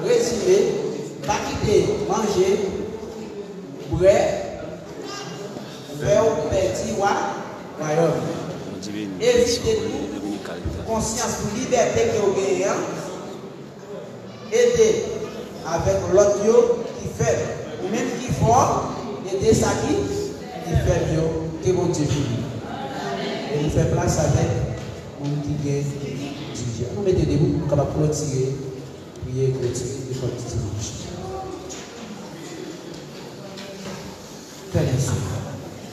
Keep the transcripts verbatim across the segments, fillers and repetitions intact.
Rezime, pa kite manje, bwè, fè w pèdi wa, wayòm. Evite tou konsyans pou libète ke w genyen an. Ede avèk lòt yo ki fèb. Ou menm ki fò, ede sa ki, ki fèb yo. Ke Bondye beni. E nou fè plas avèk moun ki gen dijè. Nou mete debou pou nou kapab klotire, priye, klotire lekòl di dimanch. Fè nou sou.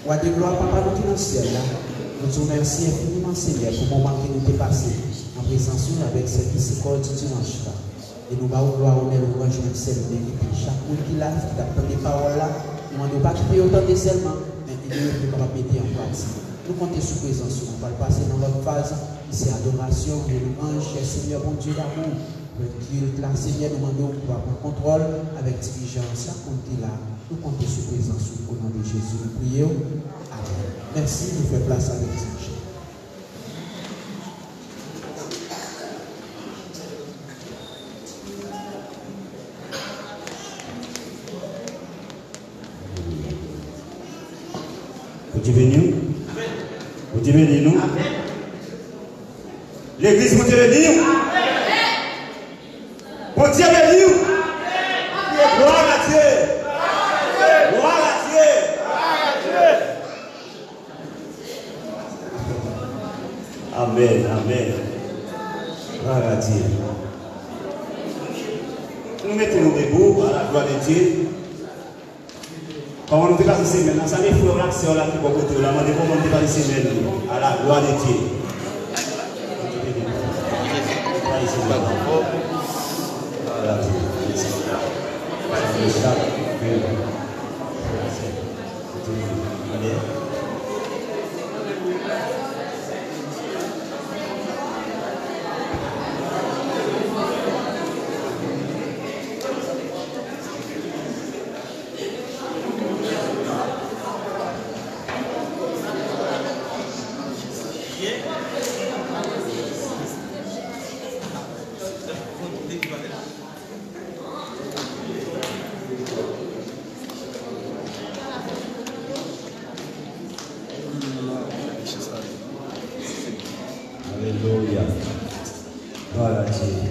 Wa de glwa, Papa nou ki nan syèl la, nou di w mèsi enfiniman, Senyè, pou moman ke nou te pase an prezans ou avèk sèvis lekòl di dimanch la. E nou ba w glwa, onè, lwanj, ou menm sèl ou merite. Chak moun ki la, ki t ap tande pawòl la, nou mande w pa kite yo tande sèlman, men ede yo pou yo kapab mete an pratik. Nou konte sou prezans ou, nou pral pase nan lòt faz, ki se adorasyon e lwanj, chè Senyè Bondye damou. Kilt la, Senyè, nou mande w pou w pran kontwòl avèk dirijan chak moun ki la. Nou konte sou prezans ou, o non de Jezi, nou priye w. Amèn. Mèsi, nou fè plas avèk dirijan. Bondye beni w. Bondye beni nou. Legliz, Bondye beni w. Bondye beni w. Gloire à Dieu. Gloire à Dieu. Amèn, amèn. Gloire à Dieu. Nou mete nou debou, à la gloire de Dieu. Kòman nou te pase semèn nan? Salye frè w la ak sè w la ki bò kote w la. Mande kòman nou te pase semèn nan. À la gloire de Dieu. Alelouya. Glwa a Dye.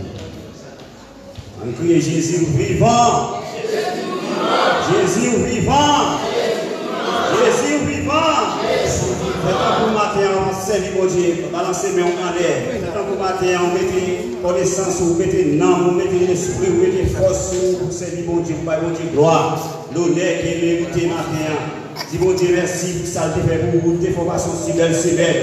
Ann kriye, Jezi, ou vivan! Jezi, ou vivan! Jezi, ou vivan! Fè tankou maten an, w ap sèvi Bondye, balanse men w anlè. Fè tankou maten an, ou mete konesans ou, ou mete nanm ou, ou mete lespri ou, ou mete fòs ou pou sèvi Bondye, pou bay Bondye glwa, lonè ke l merite maten an. Di Bondye mèsi pou sa l te fè pou ou, li te fè w pase yon si bèl semèn,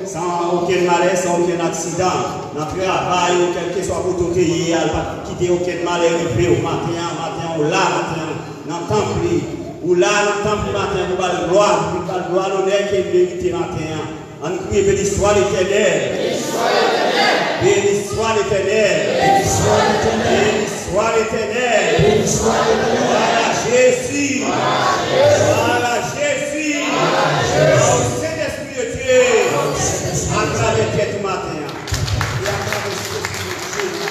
san okenn malè, san okenn aksidan, nan travay ou, kèlkeswa kote w te ye a, l pa t kite okenn malè rive w. Maten an, maten an, ou la, maten an, nan tanp li, ou la, nan tanp li, maten an, pou ba l glwa, pou ba l glwa, lonè ke l merite maten an. Ann kriye, béni soit l'Éternel. Béni soit l'Éternel. Béni soit l'Éternel. Béni soit l'Éternel. Béni soit l'Éternel. Gloire à Jésus. Gloire à Jésus. Gloire au Saint-Esprit de Dieu. À travers tèt ou maten an. E a travè Sentespri de Dye.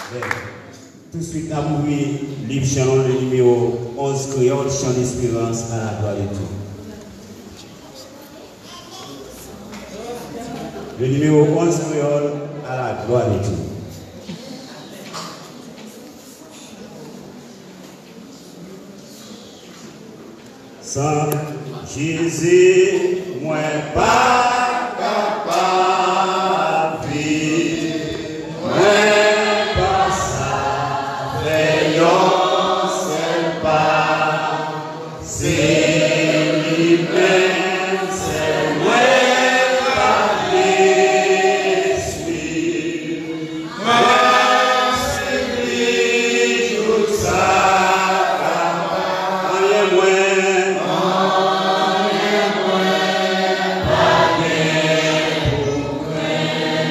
Amen. Touswit, n ap ouvri liv chan an, le nimewo onz kreyòl, Chant d'espérance à la gloire de Dieu. Le numéro onze créole, à la gloire de Dieu. San Jezi, mwen pa kapab viv, mwen pa sa fè yon sèl pa. Se li menm sèl mwen ka suiv. Mwen sèvi jouk sa ka pa. Anyen mwen, anyen mwen pa gen pou krenn.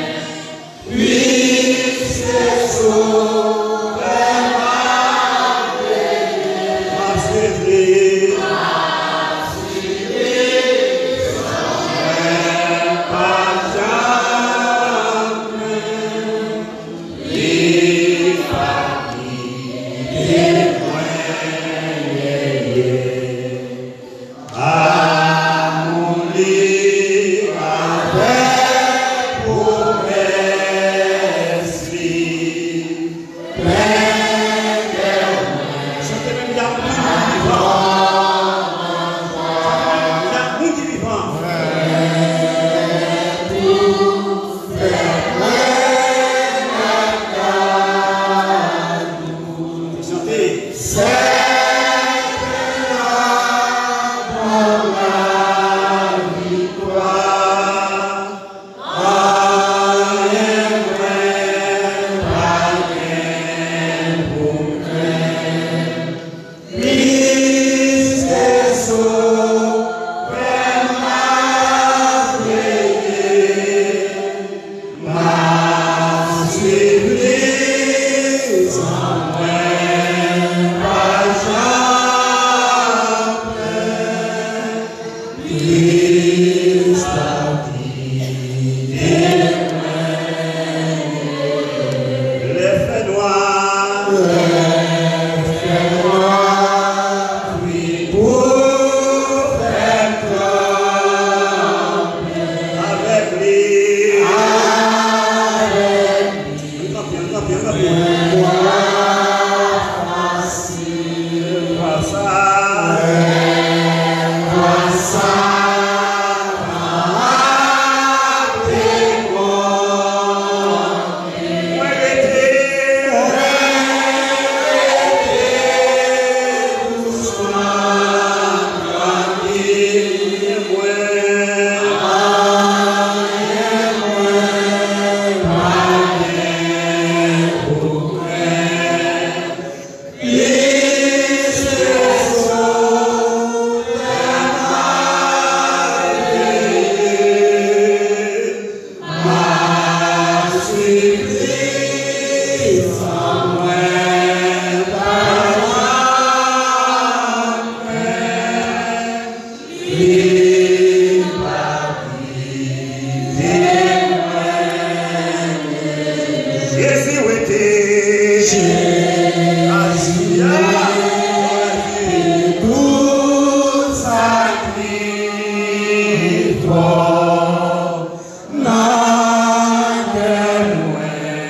Piske Sovè m ap veye. M ap sèvi. Mwen pa janm krenn. Jezi rete. Jezi rete. Tout sa ki fò nan kè mwen.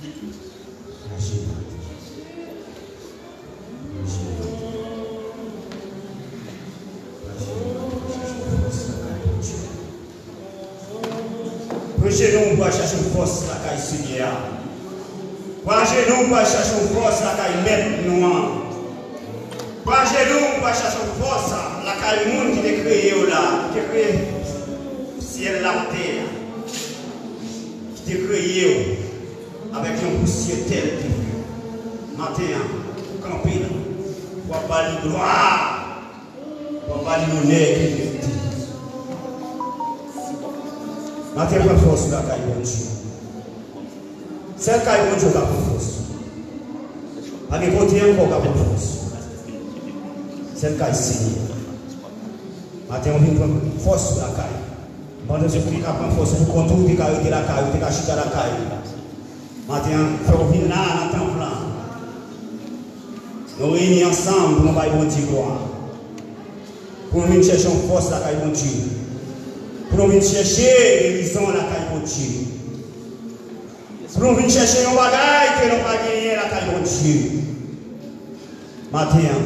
Pran jenou pou al chache fòs lakay Senyè a. Pran jenou pou al chache fòs lakay Mèt nou an. Pran jenou pou al chache fòs lakay moun ki te kreye w la, ki te kreye syèl la, tè a, ki te kreye w avèk yon pousyè tèl ke maten an, ou kanpe la, w ap ba li glwa. Papa li onè ki merite. Maten pran fòs ou lakay Bondye. Sèl kay Bondye ou ka pran fòs. Pa gen kote ankò ou ka pran fòs. Sèl kay Senyè. Maten ou vin pran fòs ou lakay. Pandan se pou ou ka pran fòs ou pou kont ou, ou te ka rete lakay, ou te ka chita lakay. Maten an, fè w vin la nan tanp lan. Nou reyini ansanm pou nou bay Bondye glwa. Pou nou vin chèche yon fòs lakay Bondye. Pou nou vin chèche gerizon lakay Bondye. Pou nou vin chèche yon bagay ke nou pa genyen lakay Bondye. Maten an,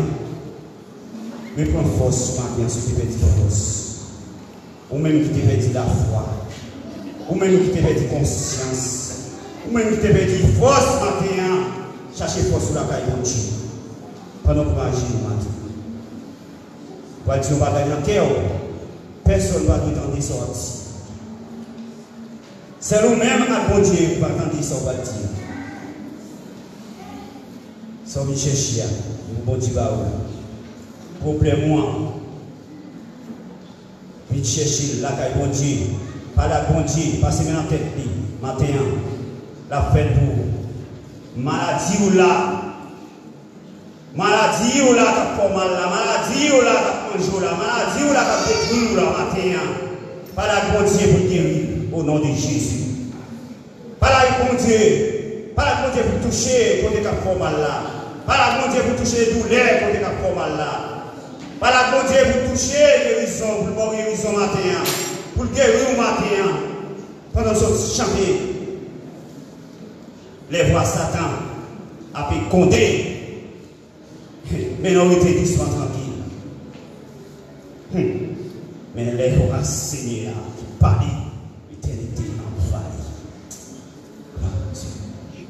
reprann fòs maten an si w te pèdi fòs. Ou menm ki te pèdi lafwa, ou menm ki te pèdi konsyans, ou menm ki te pèdi fòs maten an, chache fòs ou lakay Bondye. Pandan w pran ajenou maten an, ou pral di yon bagay nan kè w, pèsonn pa dwe tande sa w ap di. Sèl ou menm ak Bondye pou pa tande sa w pral di a. Sa w vin chèche a, pou Bondye ba ou. Pwoblèm ou an, vin chèche l lakay Bondye. Pale ak Bondye, pase men nan tèt li maten an. L ap fè l pou ou. Maladi w la, maladi w la k ap fè w mal la, maladi w la k ap manje w la, maladi w la k ap detwi w la maten an. Pale ak Bondye pou l geri, o non de Jezi. Pale ak Bondye. Pale ak Bondye pou touche kote k ap fè w mal la. Pale ak Bondye pou touche doulè kote k ap fè w mal la. Pale ak Bondye pou touche gerizon, pou l ba w gerizon maten an. Pou l geri w maten an. Pandan w sot chante, lèvwa Satan ap ekonde. Men nou rete dousman, trankil. Hmm. Men lèvwa Senyè a ki pale, etènite anvayi. Glwa a Dye.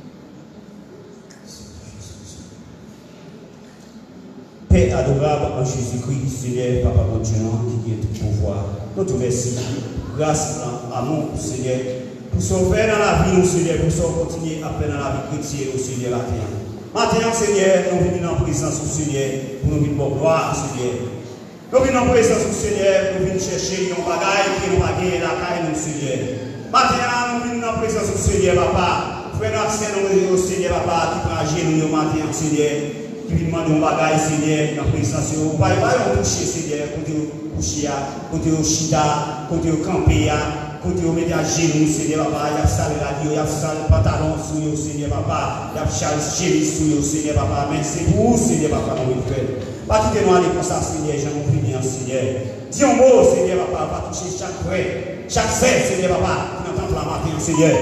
Pè adorab an Jezikri, Senyè, Papa Bondye nou an ki gen tout pouvwa, nou di w mèsi pou gras lan, amou, Senyè, pou sa w fè nan lavi nou, Senyè, pou sa w kontinye ap fè nan lavi kretyen yo, Senyè, maten an. Maten an, Senyè, nou vini nan prezans ou, Senyè, pou nou vin ba w glwa, Senyè. Nou vin nan prezans ou, Senyè, nou vin chèche yon bagay ke nou pa genyen lakay nou, Senyè. Maten an, nou vin nan prezans ou, Senyè, Papa. Frè nou ak sè nou yo, Senyè, Papa, ki pran ajenou yo maten an, Senyè, ki vin mande yon bagay, Senyè, nan prezans yo. Ou pa, pa yo touche, Senyè, kote yo kouche a, kote yo chita, kote yo kanpe a, kote yo mete ajenou, Senyè, Papa, y ap sal rad yo, y ap sal pantalon sou yo, Senyè, Papa, y ap chal chemiz sou yo, Senyè, Papa, men se pou ou, Senyè, Papa, nou vin fè. Pa kite nou ale konsa, Senyè, jan nou vini an, Senyè. Di yon mo, Senyè, Papa, va touche chak frè, chak sè, Senyè, Papa, ki nan tanp la maten an, Senyè,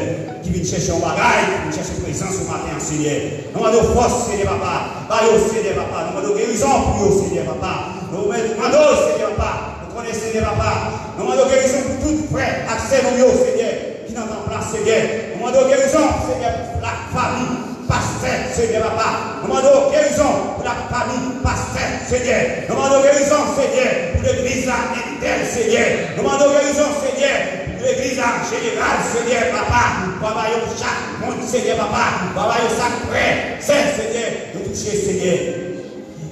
ki vin chèche yon bagay, ki vin chèche prezans ou maten an, Senyè. Nou mande w fòs, Senyè, Papa, ba yo, Senyè, Papa, nou mande w gerizon pou yo, Senyè, Papa. Nou mande w, Senyè, Papa, nou konnen, Senyè, Papa, nou mande w gerizon pou tout frè ak sè nou yo, Senyè, ki nan tanp la, Senyè. Nou mande w gerizon, Senyè, pou lak fami pastè, Senyè, Papa. Nou mande w gerizon pou lak fami pastè, Senyè. Nou mande w gerizon, Senyè, pou legliz la entèl, Senyè. Nou mande w gerizon, Senyè, pou legliz la jeneral, Senyè, Papa. Papa, yo chak moun, Senyè, Papa. Papa, yo chak frè, sè, Senyè, yo touche, Senyè.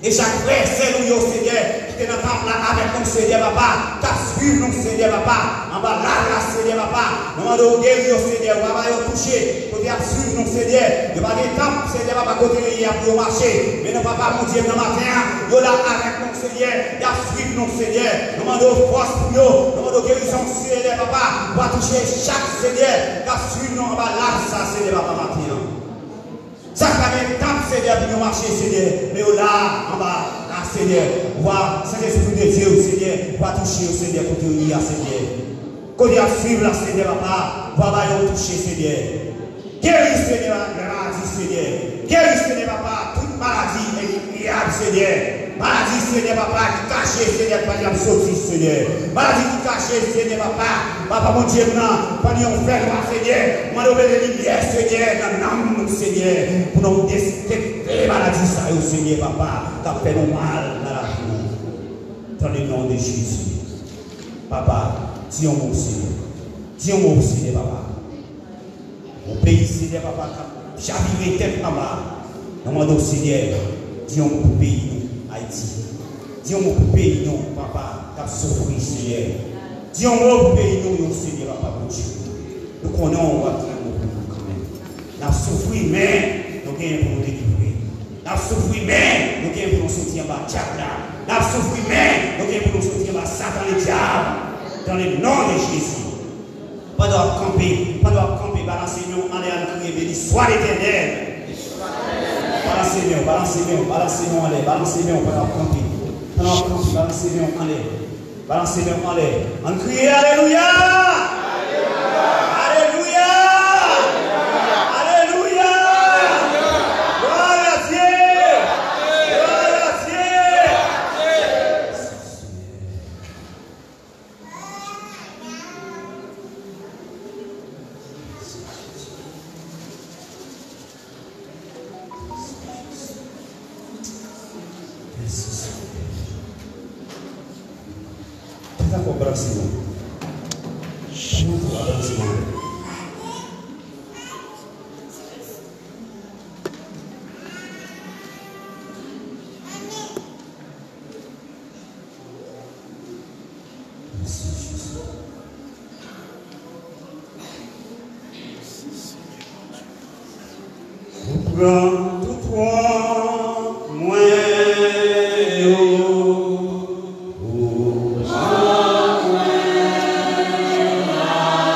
E chak frè, sè nou yo, Senyè, ki te nan tanp la avèk nou, Senyè, Papa, k ap swiv nou, Senyè, Papa, anba laj la, Senyè, Papa, nou mande w geri yo, Senyè, ou pa ba yo touche, kote y ap swiv nou, Senyè, yo pa gen tanp, Senyè, Papa, kote yo ye a pou yo mache, men nou, Papa, Bondye m, nan maten an, yo la avèk nou, Senyè, y ap swiv nou, Senyè, nou mande w fòs pou yo, nou mande w gerizon, Senyè, Papa, ou pa touche chak, Senyè, k ap swiv nou anba laj sa, Senyè, Papa, maten an. Sa k pa gen tanp, Senyè, pou yo mache, Senyè, men yo la, anba la, Senyè. Wa, Sentespri de Dye, Senyè, wa touche yo, Senyè, kote yo ye a, Senyè. Kote y ap swiv la, Senyè, Papa, wa ba yo touche, Senyè. Geri, Senyè, Papa, tout maladi envizyab, Senyè. Maladi, Senyè, papa, ki kache, Senyè, ki pa janm soti, Senyè. Maladi ki kache, Senyè, papa, papa Bondye m nan, pandan yon fènwa, Senyè, mande w mete limyè, Senyè, nan nanm nou, Senyè, pou nou dezenfekte maladi sa yo, Senyè, papa, k ap fè nou mal nan lavi nou. Dans le nom de Jésus. Papa, di yon mo, Senyè. Di yon mo, Senyè, papa. Yon peyi, Senyè, papa, k ap chavire tèt anba. Nou mande w, Senyè, di yon mo pou peyi nou, Ayiti. Di yon mo pou peyi nou, papa, k ap soufri, Senyè. Di yon mo pou peyi nou yo, Senyè, papa, Bondye. Nou konnen w ap di yon mo pou nou kanmenm. N ap soufri, men nou genyen pou nou delivre. N ap soufri, men nou genyen pou nou soti anba dyab la. N ap soufri, men nou genyen pou nou soti anba Satan ledyab. Dans le nom de Jésus. Pandan w ap kanpe, pandan w ap kanpe, balanse men w anlè, ann kriye, Béni soit l'Éternel. Balanse men w, balanse men w, balanse men w anlè, balanse men w pandan w ap kanpe. Pandan w ap kanpe, balanse men w anlè. Balanse men w anlè. Ann kriye, Alelouya! Alelouya! Alelouya! Glwa a Dye! Glwa a Dye! Tèt ankò balanse men w. Chanm pou balanse men w. Ou pran tout wont mwen yo. Ou pran mwen lajwa.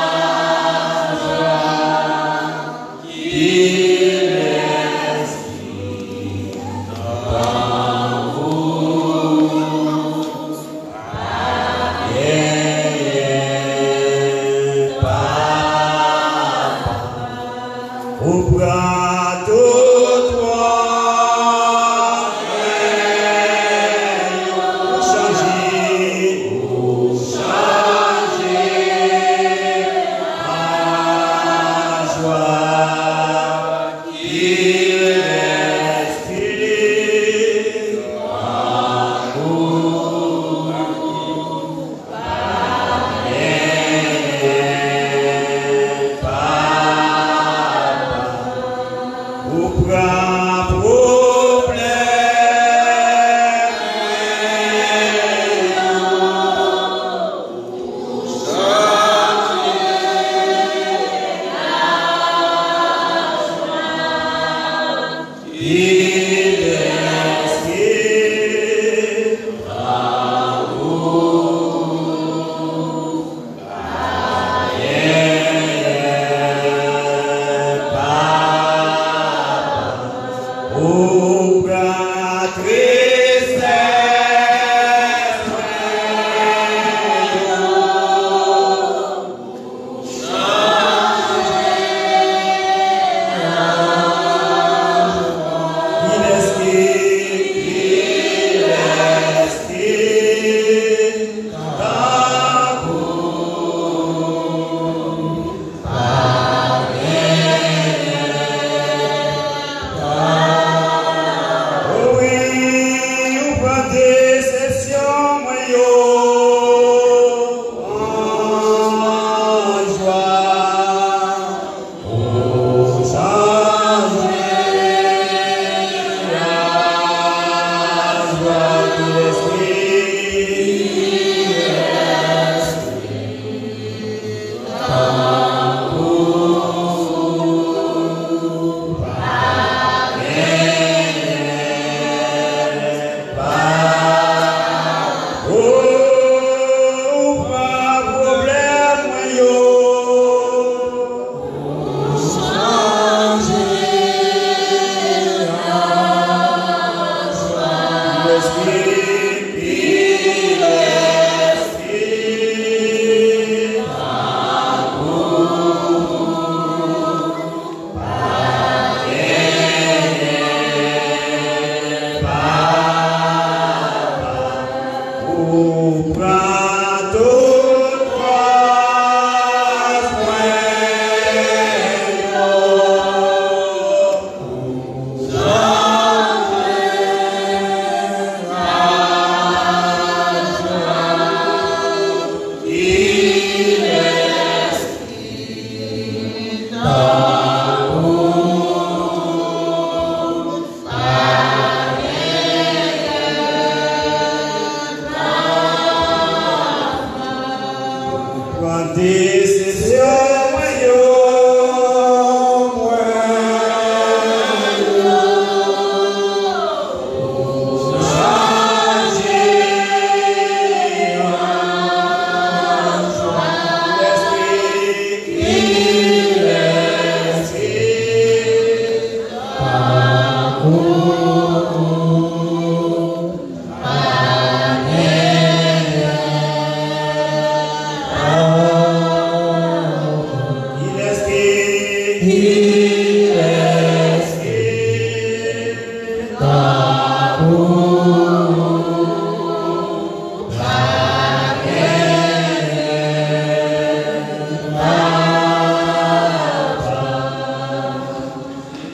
Kilès ki tankou pa genyen, Papa. Ou pran tout wont mwen yo. Ou chanje, ou chanje an jwa. Kilès ki tankou pa genyen, Papa. Ou pran pwoblèm mwen yo. Ou pran tristès mwen yo.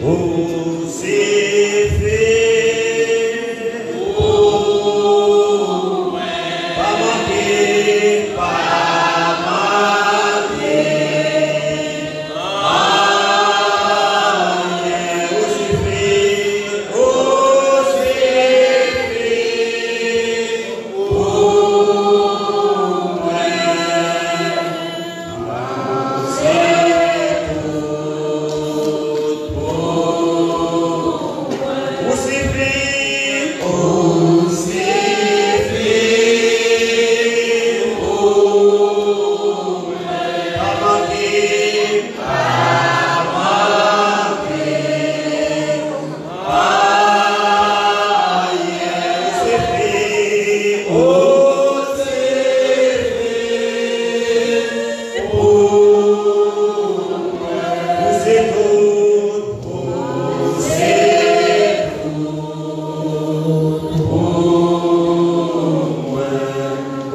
Ou sifi pou mwen. Pa manke, pa manke. Amen. Ou sifi, ou sifi pou mwen. Se tout pou mwen. Ou sifi, ou sifi pou mwen. Pa manke, pa manke.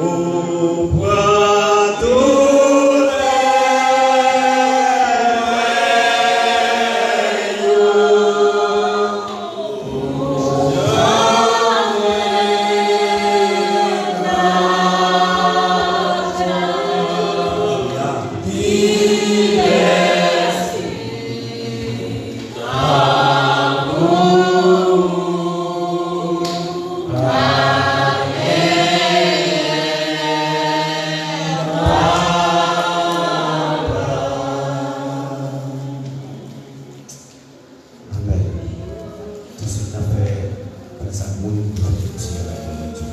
Ou pran tout lè yo. Amèn. Tout swit n ap fè, fè sa moun ki pran piti a la Bondye.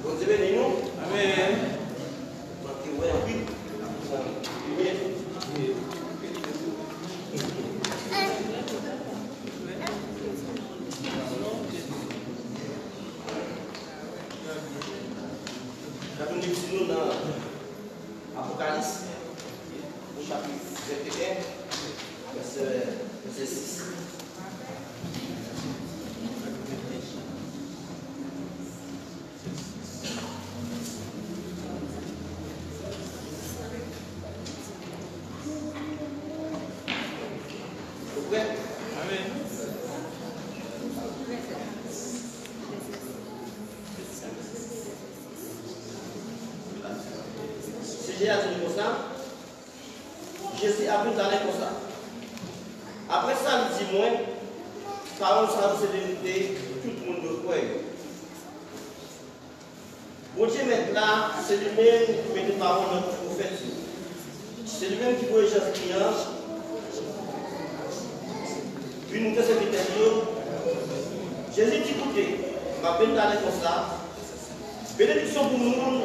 Bondye beni nou. Amèn. Manke wè anpil. N ap li pou nou nan Apokalis, chapit venteyen, vèsè, vèsè sis. Ou prè? Amèn. Sijè a di nou konsa, Jezi ap vin talè konsa. Apre sa, li di mwen, pawòl sa yo se verite, tout moun dwe kwè yo. Bondye Mèt la, se li menm ki mete pawòl nan bouch pwofèt yo. Se li menm ki voye Jan li an vin moute sèvitè l yo. Jezi di, koute, m ap vin talè konsa, benediksyon pou moun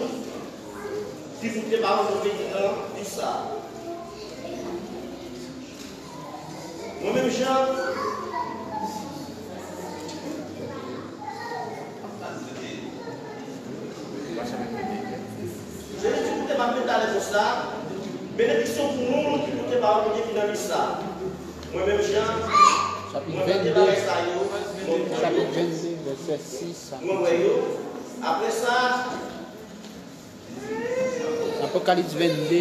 ki koute pawòl Bondye ki nan liv sa a. Mwen menm Jan, Jezi di, koute, m ap vin talè konsa, benediksyon pou moun ki koute pawòl Bondye ki nan liv sa a. Mwen menm Jan, mwen mande bagay sa yo, mwen kwè yo, mwen wè yo. Apre sa, Apokalips vennde.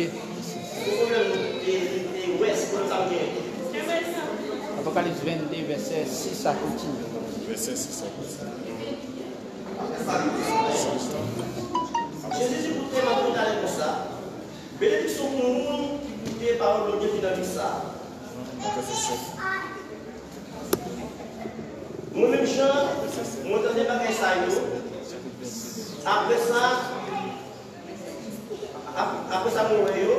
Apokalips vennde, vèsè sis a kontinye. Vèsè sis a kontinye. Jezi di, koute, m ap vin talè konsa, benediksyon pou moun ki koute pawòl Bondye ki nan liv sa a. Mwen menm Jan, mwen tande bagay sa yo. Apre sa, ap-, apre sa mwen wè yo.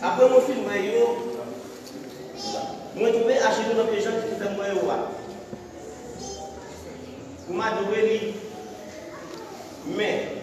Apre mwen fin wè yo, mwen tonbe ajenou nan pye Jan ki te fè m wè yo a, pou m adore li. Men,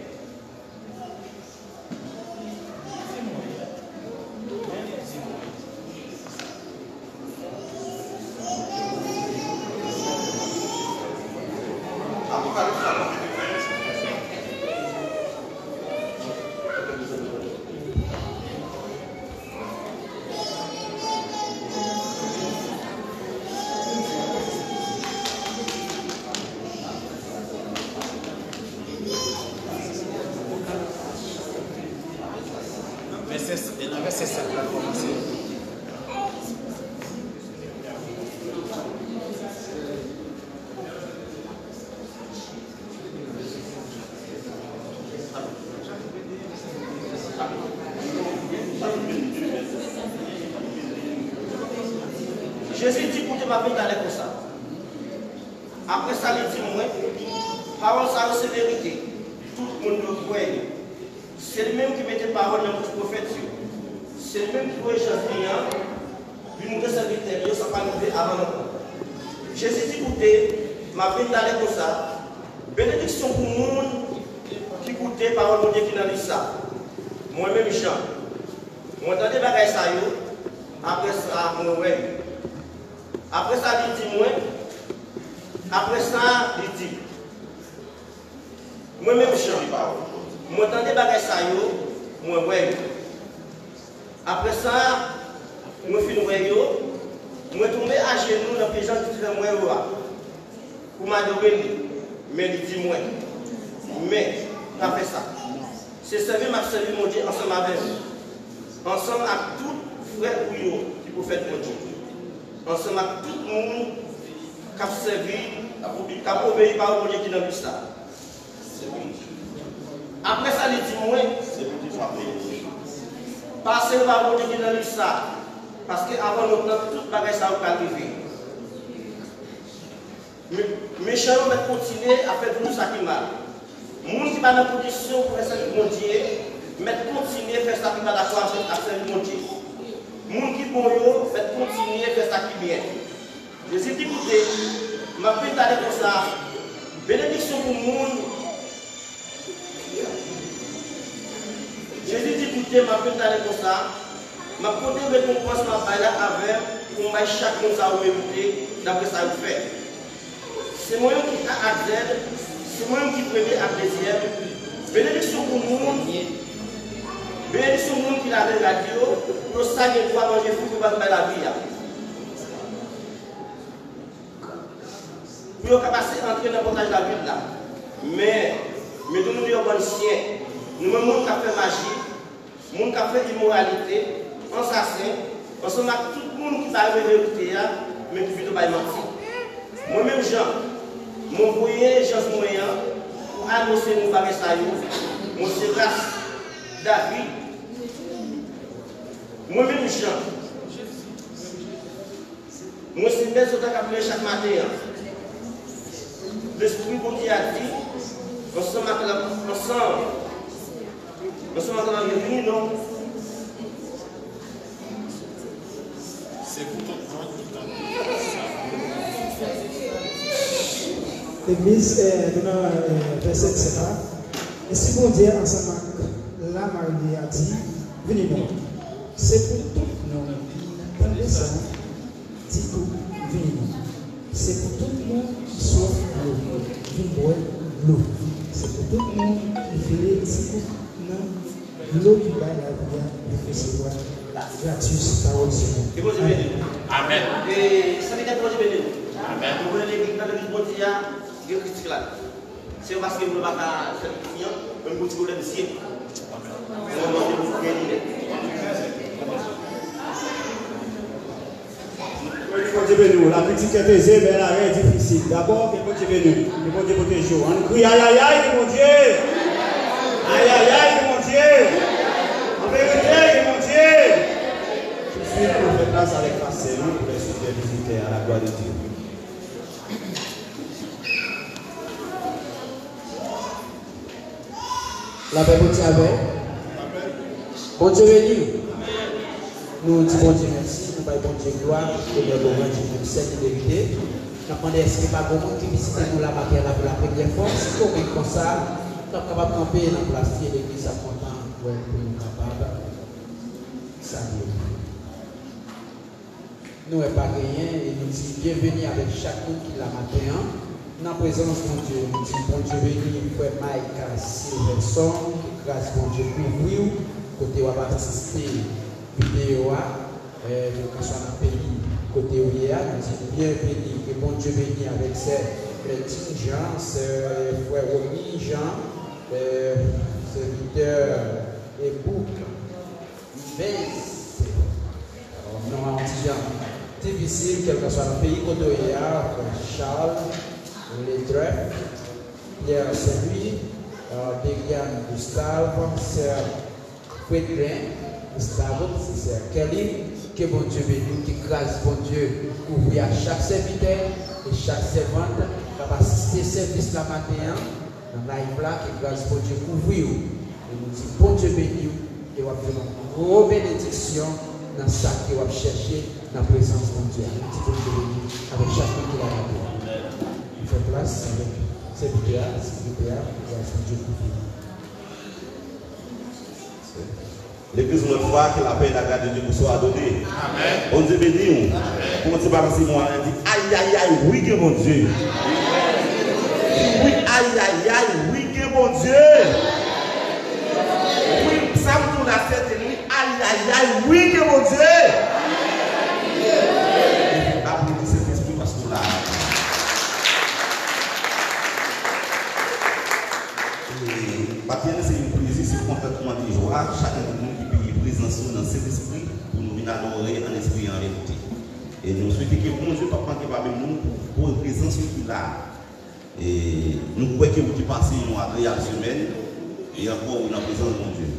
Jezi di, koute, m ap vin talè konsa. Apre sa, li di mwen, pawòl sa yo se verite. Tout moun dwe kwè yo. Se li menm ki mete pawòl nan bouch pwofèt yo. Se li menm ki voye chans li an vin montre sèvitè li yo sa k pral rive avan lontan. Jezi di, koute, m ap vin talè konsa. Benediksyon pou moun ki koute pawòl Bondye ki nan liv sa. Mwen menm Jan, mwen tande bagay sa yo, apre sa, mwen wè yo. Apre sa, li di mwen, apre sa, li di, mwen menm Jan, mwen tande bagay sa yo, mwen wè yo. Apre sa, mwen fin wè yo, mwen tonbe ajenou nan pye Jan ki fè m wè yo a, pou m adore li. Men li di mwen, men, pa fè sa. Se sèvi m ap sèvi Bondye ansanm avè w, ansanm ak tout frè ou yo ki pwofèt Bondye, ansanm ak tout moun k ap sèvi, k ap obeyi pawòl Bondye ki nan liv sa. Apre sa, li di mwen, pase yo ba Bondye ki nan liv sa, paske avan lontan, tout bagay sa yo pral rive. Me- Mechan yo mèt kontinye ap fè toujou sa ki mal. Moun ki pa nan kondisyon pou fè sèvis Bondye mèt kontinye fè sa ki pa dakò avèk ap sèvi Bondye. Moun ki bon yo mèt kontinye fè sa ki byen. Jezi di, koute, m ap vin talè konsa. Benediksyon pou moun. Jezi di, koute, m ap vin talè konsa. M ap pote rekonpans m ap bay la avè m pou m bay chak moun sa yo merite, dapre sa yo fè. Se mwen menm ki A ak Z, se mwen menm ki premye ak dezyèm. Benediksyon pou moun, benediksyon moun ki lave rad yo, pou yo sa gen dwa manje fwi ke m bay lavi a. Pou yo ka pase antre nan pòtay lavil la. Men, mete nou deyò bann syen. Nou menm moun k ap fè maji, moun k ap fè imoralite, ansasen, ansanm ak tout moun ki pa renmen verite a, men ki pito bay manti. Mwen menm Jan, mwen voye jans mwen an pou anonse nou bagay sa yo. Mwen se ras David. Mwen menm Jan, mwen se mèt sòtan k ap leve chak maten an. Lespri Bondye a di, ansanm ak la, ansanm, ansanm ak la, vini non. Se pou tout moun ki tande sa. Legliz, eh, nou nan, eh, vèsè disèt la. Ensi Bondye ansanm ak Lamari a di, vini non. Se pou tout moun ki tande sa. Ti kou vini. Se pou tout moun ki swaf dlo, vin bwè dlo. Se pou tout moun ki vle ti kou nan dlo ki bay lavi a, yo resevwa gratis pawòl Senyè. Ke Bondye beni nou. Amèn. E, sèvitè, ke Bondye beni nou. Amèn. Nou konnen legliz, nan legliz Bondye a, gen kritik la. Se pa paske mwen pa ka fè piti an, men m gon ti pwoblèm zye. Mwen mande pou gen linèt. Ke Bondye beni w. Lavi ti kè peze, men lari difisil. Dabò, ke Bondye beni w. Ke Bondye pwoteje w. Ann kriye ayayay, ke Bondye. Ayayay, ke Bondye. An verite, ke Bondye. Touswit, nou fè plas avèk pastè nou pou lè sijè vizitè a la glwa de Dye. Lapè Bondye avè w. Bondye beni w. Nou di Bondye mèsi, nou bay Bondye glwa, onè, lwanj, pou sèl li merite. N ap mande èske pa gen moun ki vizite nou la maten an la pou la premyè fwa, si se konsa, n ap kapab kanpe nan plas li, legliz ap kontan wè pou nou kapab salye l. Nou wè pa genyen, e nou di byenveni avèk chak moun ki la maten an. Nan prezans Bondye, nou di Bondye beni frè Mike Silverson, ke gras Bondye kouvri w, kote w ap asiste videyo a, eh, kèlkeswa nan peyi kote w ye a, nou di byenveni, ke Bondye beni avèk sè Bertine Jean, sè, eh, frè Romy Jean, eh, sèvitè, eh, Bouk. Base. Alò, non an ti jan difisil, kèlkeswa nan peyi kote w ye a, frè Charles Ledrep, Pierre Saint-Louis, euh, Derian Gustave, sè Fredrin Gustave, se sè Kelly, Ke Bondye beni w, ke gras Bondye kouvri a chak sèvitè e chak sèvant k ap asiste sèvis la maten an nan live la, ke gras Bondye kouvri w. E nou di Bondye beni w e w ap jwenn yon gwo benediksyon nan sa ke w ap chèche nan prezans Bondye a. Nou di Bondye beni w avèk chak moun ki la maten an. Nou fè plas avèk sèvitè a, sèvitè a, ke gras Bondye kouvri w. Legliz, yon lòt fwa, ke lapè e lagra de Dye pou swa adone. Amèn. Bondye beni w. Amèn. Pou Bondye balanse mwen, di, ayayay, wi, gen Bondye. Wi, ayayay, wi, gen Bondye. Wi, sa m di w la, sèten, wi, ayayay, wi, gen Bondye. Epi, aplodi Sentespri, paske w la. E, maten an, se yon plezi, se kontantman, de jwa, chak moun ki peye prezans yo nan Sentespri pou nou vin adore an espri e an verite. E nou swete ke Bondye p ap manke pa beni nou pou prezans yo ki la. E nou kwè ke w te pase yon agreyab semèn, e ankò ou nan prezans Bondye.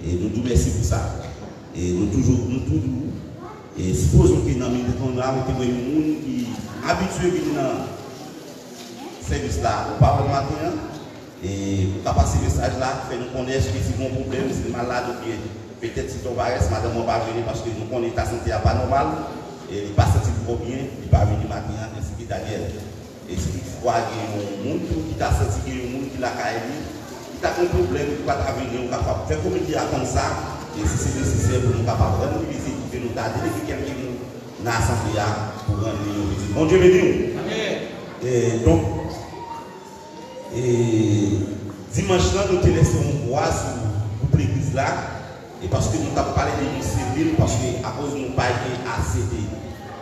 E nou di w mèsi pou sa. E nou toujou, nou tou di w, e sipoze ke nan mitan nou la, ou te wè yon moun ki abitye vin nan sèvis la, ou pa wè l maten an, e ou ka pase mesaj la, fè nou konnen èske se gen yon pwoblèm, si l malad oubyen petèt se yon parès, madanm ou pa vini paske nou konnen eta sante a pa nòmal, e li pa santi l twò byen, li pa vini maten an, ensi ki Daniel. E si toutfwa gen yon moun tou ki ta santi gen yon moun ki lakay li, ki ta gen yon pwoblèm, ki pa ta vini, ou kapab fè komite a konn sa, e si se nesesè pou nou kapab rann li vizit, pou ke nou ta delege kèlke moun nan asanble a pou rann li yon vizit. Bondye beni w. Amèn. E donk, e dimanch lan, nou te lese yon bwa sou gwoup legliz la, e paske nou t ap pale de yon selil, paske akoz nou pa gen ase de,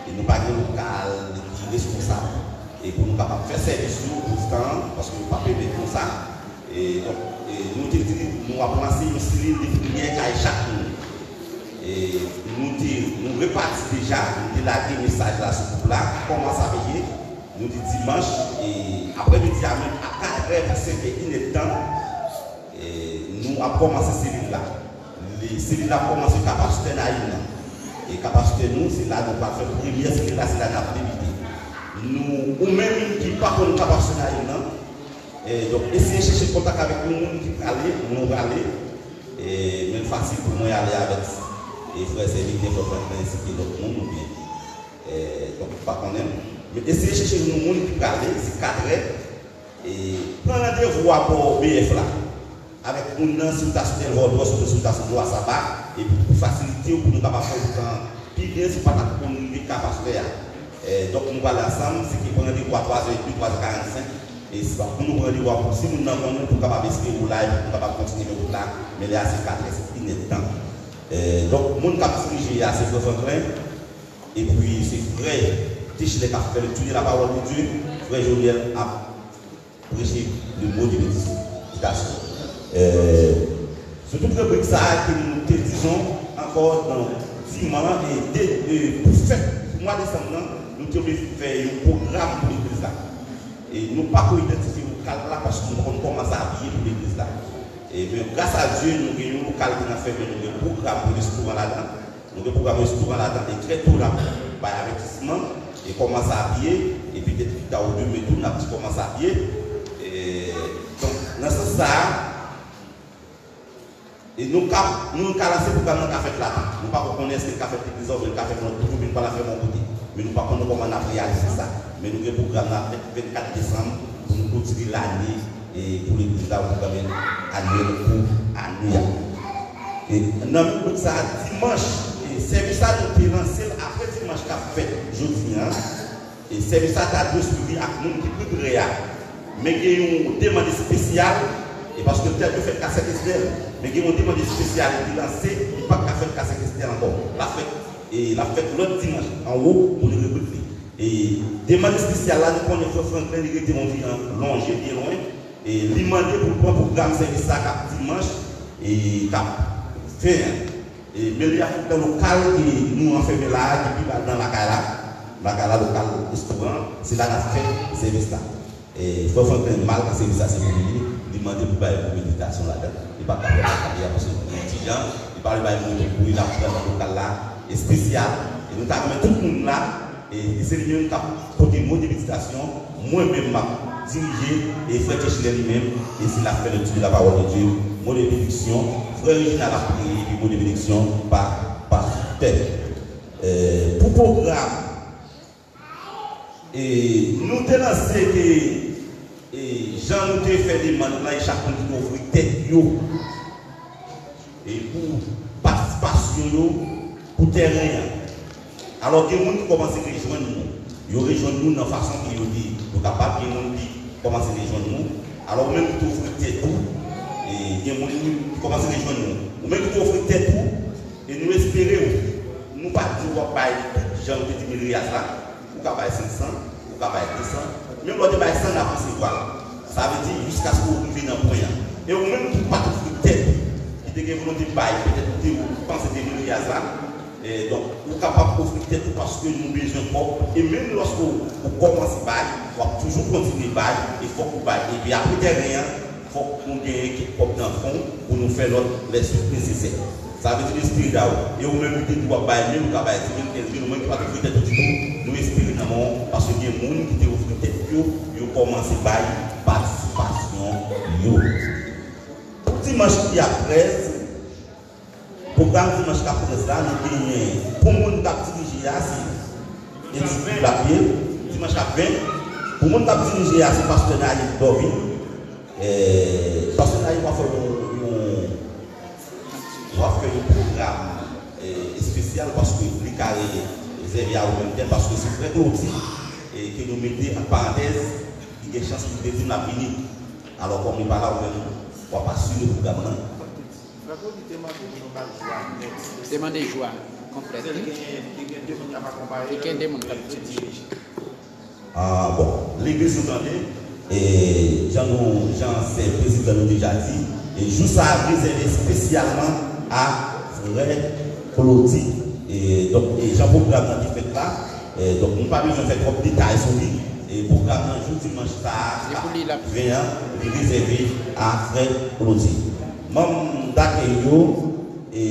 e nou pa gen lokal ki responsab, e pou nou kapab fè sèvis yo pou tan an, paske nou pa pèmèt nou sa. E donk, e nou te di nou ap lanse yon selil de priyè kay chak moun. E nou te, nou repati deja, nou te lage mesaj la sou gwoup la, kòman sa pe ye. Nou di dimanch, e aprèmidi a menm a katrè pou senkè, inèdtan, e nou ap kòmanse selil la. Li, selil la ap kòmanse ka pastè Nayim nan. E ka pastè nou, se la nou pral fè premyè selil la, se la n ap debite. Nou, ou menm ki pa konn ka pastè Nayim nan, e donk, eseye chèche kontak avèk yon moun ki prale, mwen prale, e men l fasil pou mwen ale avèk e frè sèvitè, frè Franklin, ensi ke lòt moun, oubyen, e donk, pa konnen. Men eseye chèche yon moun ki prale, se katrè, e pran randevou a bò B F la. Avèk moun nan, si w ta sou Tèl Vòdwòs, oubyen si w ta sou Lwa Saba, epi pou fasilite w, pou nou kapab fè yon tan pi byen, si w pa t ap konn rive ka pastè a. E, donk, nou prale ansanm, se ki pran randevou a twazè edmi, twazè karannsenk, e si pa pou nou pran randevou a pou si moun nan konnen, pou kapab espere w la, epi pou kapab kontinye men wout la, men lè a se katrè, se inèdtan. E, donk, moun k ap dirije a, se frè Franklin, epi se frè Tichilè k ap fè lekti de la pawòl de Dye, frè Jonièl ap preche le mot de medikasyon. Euh, sou tout ribrik sa a ke nou te dizon ankò nan diman e de, e pou fèt pou mwa desanm nan, nou te vle fè yon pwogram pou legliz la. E nou pako idantifye lokal la paske nou pa konn kòman sa abiye pou legliz la. E men gras a Dye, nou gen yon lokal ki nan fèmen, nou gen pwogram pou restoran ladan. Nou gen pwogram restoran ladan e trè to n ap bay avètisman e kòman sa ap ye, e petèt pita ou demen tou n ap di kòman sa ap ye. E, donk, nan sans sa a, e nou ka, nou ka lanse pwogram nan ka fèt la tou. Nou pako konnen èske l ka fèt legliz la oubyen l ka fèt nan lòt kote oubyen nou pral fè l yon kote. Men nou pa konnen kòman n ap reyalize sa. Men nou gen pwogram nan fèt vennkat desanm pou nou klotire lane e pou legliz la, pwogram anyèl pou ane a. E nan minit sa a, dimanch, e sèvis sa a nou te lanse l apre dimanch k ap fèt jodi a. E sèvis sa a ta dwe swivi ak moun ki pi pre a. Men gen yon demann espesyal, e paske l ta dwe fèt ka Sent Estè, men gen yon demann espesyal ki lanse, li p ap ka fèt ka Sent Estè ankò. L ap fèt, e l ap fèt lòt dimanch anwo pou nou repoze. E demann espesyal la, nou konnen frè Franklin, li rete yon jan lonje byen lwen. E li mande pou l pran pwogram sèvis sa k ap dimanch, e k ap ven an. E men li ap fèt nan lokal ke nou anfèmen la a, ki pi ba nan lakay la. Lakay la, lokal restoran, se la n ap fè sèvis la. E frè Franklin, malgre sèvis la se pou li, li mande pou bay yon medikasyon ladan. Li pa ka fè lakay li a, paske li ti jan, li pa vle bay moun pou li, l ap pran nan lokal la. espesyal, e nou ta renmen tout moun la, e, e se li menm k ap pote mo de meditasyon, mwen menm m ap dirije, e frè Kechilè li menm, e se l ap fè lekti de la pawòl de Dye, mo de benediksyon, frè Reginald ap priye, epi mo de benediksyon pa pastè. E, pou pwogram, e, nou te lanse ke, e, jan nou te fè demann lan, e chak moun ki te ofri tèt yo, e pou patisipasyon yo pou tèren an. Alò, gen moun ki kòmanse rejwenn nou. Yo rejwenn nou nan fason ke yo te, yo kapab. Gen moun ki kòmanse rejwenn nou. Alò, ou menm ki te ofri tèt ou, e gen moun ki kòmanse rejwenn nou. Ou menm ki te ofri tèt ou, e nou espere w. Nou pa di w ap bay tout jan ou te di mil riyaz la. Ou ka bay senk san, ou ka bay de san, menm lè w te bay san, n ap resevwa l. Sa vle di, jiskaske w rive nan pwen an. E ou menm ki pa t ofri tèt, ki te gen volonte bay, petèt ou te panse de mil riyaz la, e donk, ou kapab ofri tèt ou paske nou bezwen kòb. E menm lòske w, ou kòmanse bay, w ap toujou kontinye bay, e fòk ou bay. Epi apre tèren an, fòk nou genyen kèk kòb nan fon pou nou fè lòt lèswit nesesè. Sa vle di nou espere da w. E ou menm ki te di w ap bay mil, ou ka bay di mil, kenz mil, ou menm ki pa t ofri tèt ou ditou, nou espere nan men w, paske gen moun ki te ofri tèt yo, yo kòmanse bay patisipasyon yo. Dimanch ki ap trèz, pwogram dimanch k ap trèz la, nou genyen pou moun k ap dirije a, se Edith Lapierre, dimanch k ap ven. Pou moun k ap dirije a, se pastè Nayib Dorvin. E, pastè Nayib va fè yon, yon, va fè yon pwogram, e, espesyal paske li ka rezève a ou menm tèt, paske se frè Claudy, e, ke nou mete ant parantèz, li gen chans pou li te di l ap vini. Alò, kòm li pa la, ou menm, w ap asire pwogram nan. Frè Claudy te mande pou nou bay jou a nèt. Te mande jou a konplèt, wi. Li gen, li gen de moun k ap akonpaye l. Li gen de moun k ap dirije. Ah, bon, legliz nou tande, e jan nou, jan sè prezidan nou deja di, e jou sa a rezève espesyalman a frè Claudy. E donk, e jan pwogram nan te fèt la, e donk, nou pa bezwen fè twòp detay sou li. E pwogram nan jou dimanch sa a, ven an, li rezève a frè Claudy. Manm dakèy yo, e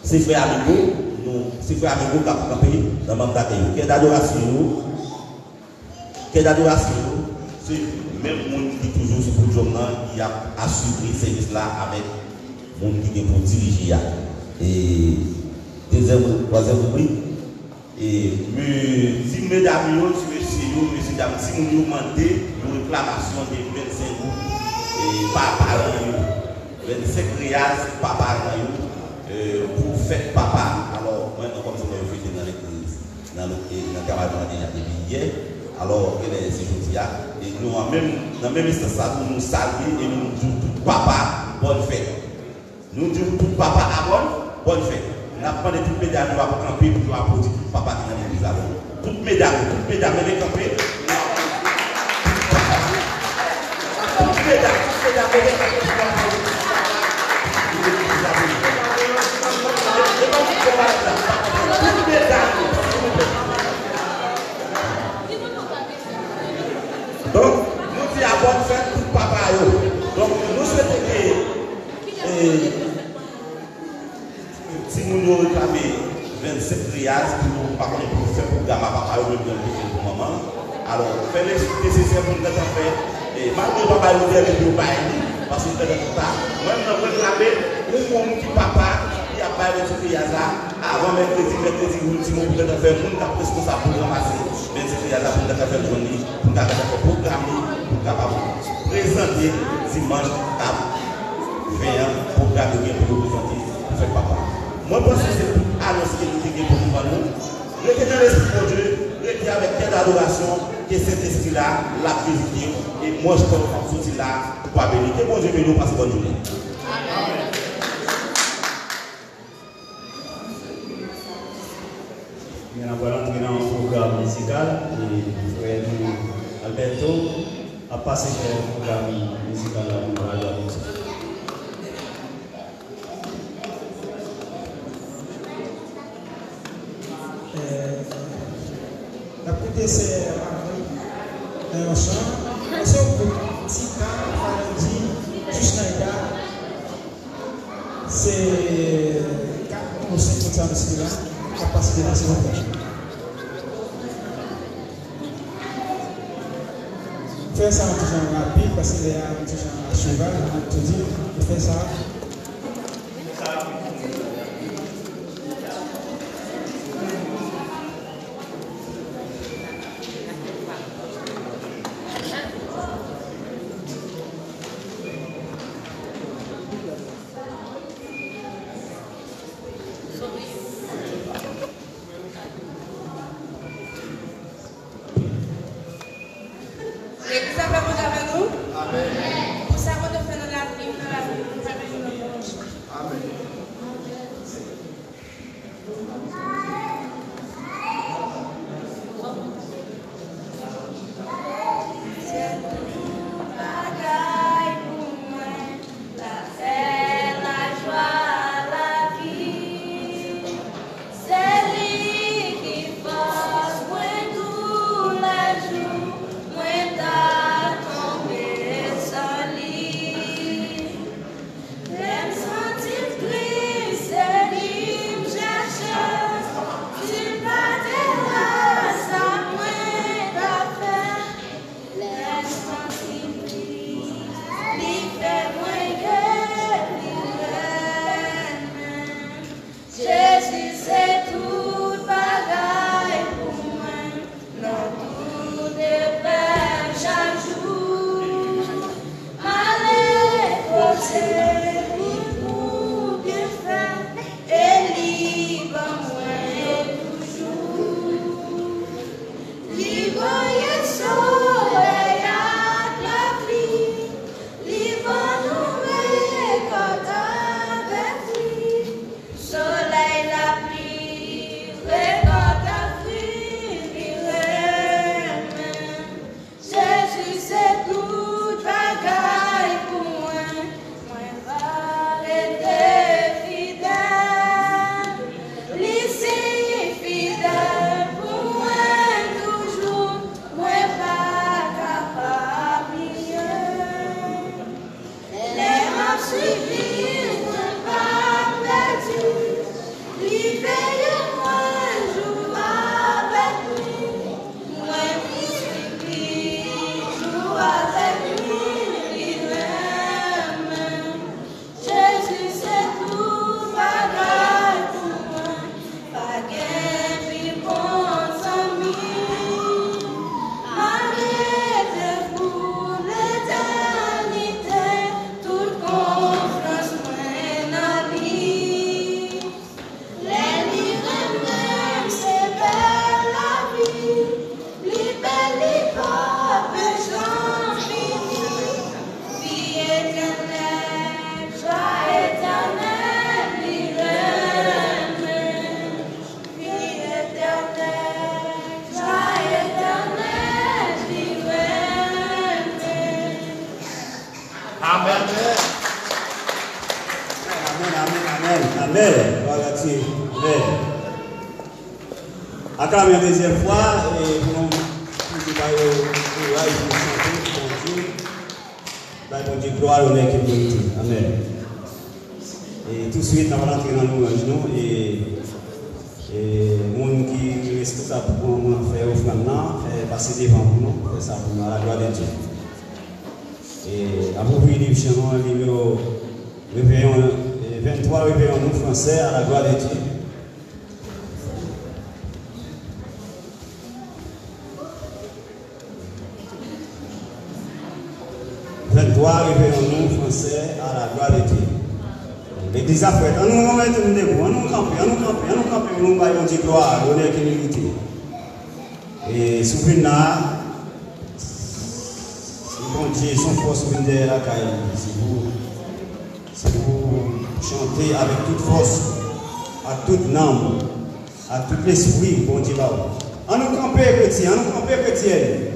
se frè Amigo, nou, se frè Amigo k ap kanpe nan manm dakèy yo. Kè dadorasyon yo, kè dadorasyon yo, se menm moun ki toujou sou podyòm nan, ki ap asire sèvis la avèk moun ki gen pou dirije a. E dezyèm, twazyèm ribrik, e, me-, ti medam yo, ti mesye yo, mesye dam, timoun yo mande yon reklamasyon de vennsenk goud, e, pa paran yo. Vennsenk riyaz pa paran yo, e, pou fèt papa. Alò, mwen, mwen kòm se mwen yo fete nan legliz, nan lo-, e, nan travay mwen deja depi yè. Alò, genlè se jodi a. E nou, an menm, nan menm enstans sa tou, nou salye e nou di tout papa, bòn fèt. Nou di tout papa a bòn, bòn fèt. N ap mande tout medam yo ap kanpe pou yo aplodi tout papa ki nan legliz la pou nou. Tout medam yo, tout medam, leve kanpe. Tout medam, tout medam, leve kanpe pou yo aplodi tout papa ki nan legliz la pou nou. E, e pa tout papa la. Tout medam yo, silvouplè. Donk, nou di a bòn fèt tout papa yo. Donk, nou swete ke, e, timoun yo reklame vennsenk riyaz pou yo pa konnen pou yo fè pwogram a papa yo, menm jan yo te fè l pou manman. Alò, fè lèswit nesesè pou n gentan fè, e, malgre yo pa bay yo dèyè, men pou yo bay li, paske yo gentan twò ta. Mwen, mwen reklame yon moun ki papa, ki ap bay vennsenk riyaz la, avan mèkredi, mèkredi, wi, timoun pou gentan fè moun k ap responsab pou ranmase vennsenk riyaz la, pou n gentan fè l jwenn li, pou n ka gentan fè pwogram li, pou n kapab prezante dimanch k ap ven an, pwogram yo gen pou yo prezante pou fèt papa. Mwen panse se tout anons ke nou te gen pou nou ban nou. Rete nan lespri Bondye, rete avèk kè dadorasyon, ke Sentespri la, l ap vizite w, e mwen, Jacques, m ap soti la, w a beni. Ke Bondye beni w, pase bòn jounen. Ebyen, n ap pral antre nan yon pwogram mizikal, e frè nou Alberto ap pase fè pwogram mizikal la pou nou, Alberto. Eh, n ap koute sè Marie nan yon chan. Se yon gwoup Tika, Fanaji, Chouchnaida. Se kat Osi, moun sa mesye la, k ap pase devan, silvouplè. Fè sa yon ti jan rapid, paske lè a yon ti jan a cheval, jan n ap tou di, nou fè sa. Legliz la fè Bondye avè nou. Amèn. Pou sa Bondye fè nan lavi m, nan lavi nou, nou fè Bondye nou. Amèn. Se tout bagay pou mwen. Lapè, lajwa, lavi. Se li ki fòs mwen toulejou, mwen ta tonbe san li. Lè m santi m tris, se li m chèche. Si l pa te la, sa mwen t ap fè? Lè m santi m tris, li fè mwen geri, li renmen. Jezi se tout bagay pou mwen, nan tout eprèv chak jou. M ale kote li pou byenfè, e li ban mwen toujou. Li voye solèy ak lapli, li ban nou rekòt avèk li. Solèy, lapli, rekòt ak fwi, li renmen. Jezi se tout bagay pou mwen, mwen va rete fidèl. Li si fidèl pou mwen toujou, mwen pa kapab bliye. Lè m ap swiv li, mwen pa pèdi. Li veye mwen jou avèk li. Mwen swiv li jou avèk li, li renmen. Jezi se tout bagay pou mwen. Pa gen pi bon zanmi. M ap rete pou letènite, tout konfyans mwen nan li. Lè li renmen m, se bèl lavi. Li bèl, li pa bezwen fini. Vi etènèl, jwa etènèl, li renmen. Vi etènèl, jwa etènèl, li renmen. Amèn. Amèn, amèn, amèn, amèn. Glwa a Dye. Amèn. Aklame yon dezyèm fwa, e pou nou toujou ba yo kouraj pou chante pou Bondye. Bay Bondye glwa, lonè ke l merite. Amèn. E touswit, n ap rantre nan lwanj nou. E, e moun ki responsab pou nou fè ofrann nan, fè pase devan pou nou, fè sa pou nou, à la gloire de Dieu. E n ap ouvri liv chan an, nimewo Reveillons, e venntwa, Réveillons-nous français, à la gloire de Dieu. Venntwa, Réveillons-nous français, à la gloire de Dieu. Legliz la frèt, ann nou mete nou debou, ann nou kanpe, ann nou kanpe, ann nou kanpe pou nou bay Bondye glwa, lonè ke l merite. E si w vin la, si Bondye se yon fòs ou vin dèyè lakay li, se pou, se pou chante avèk tout fòs, ak tout nanm, ak tout lespri Bondye ba w. Ann nou kanpe, kretyen, ann nou kanpe, kretyèn.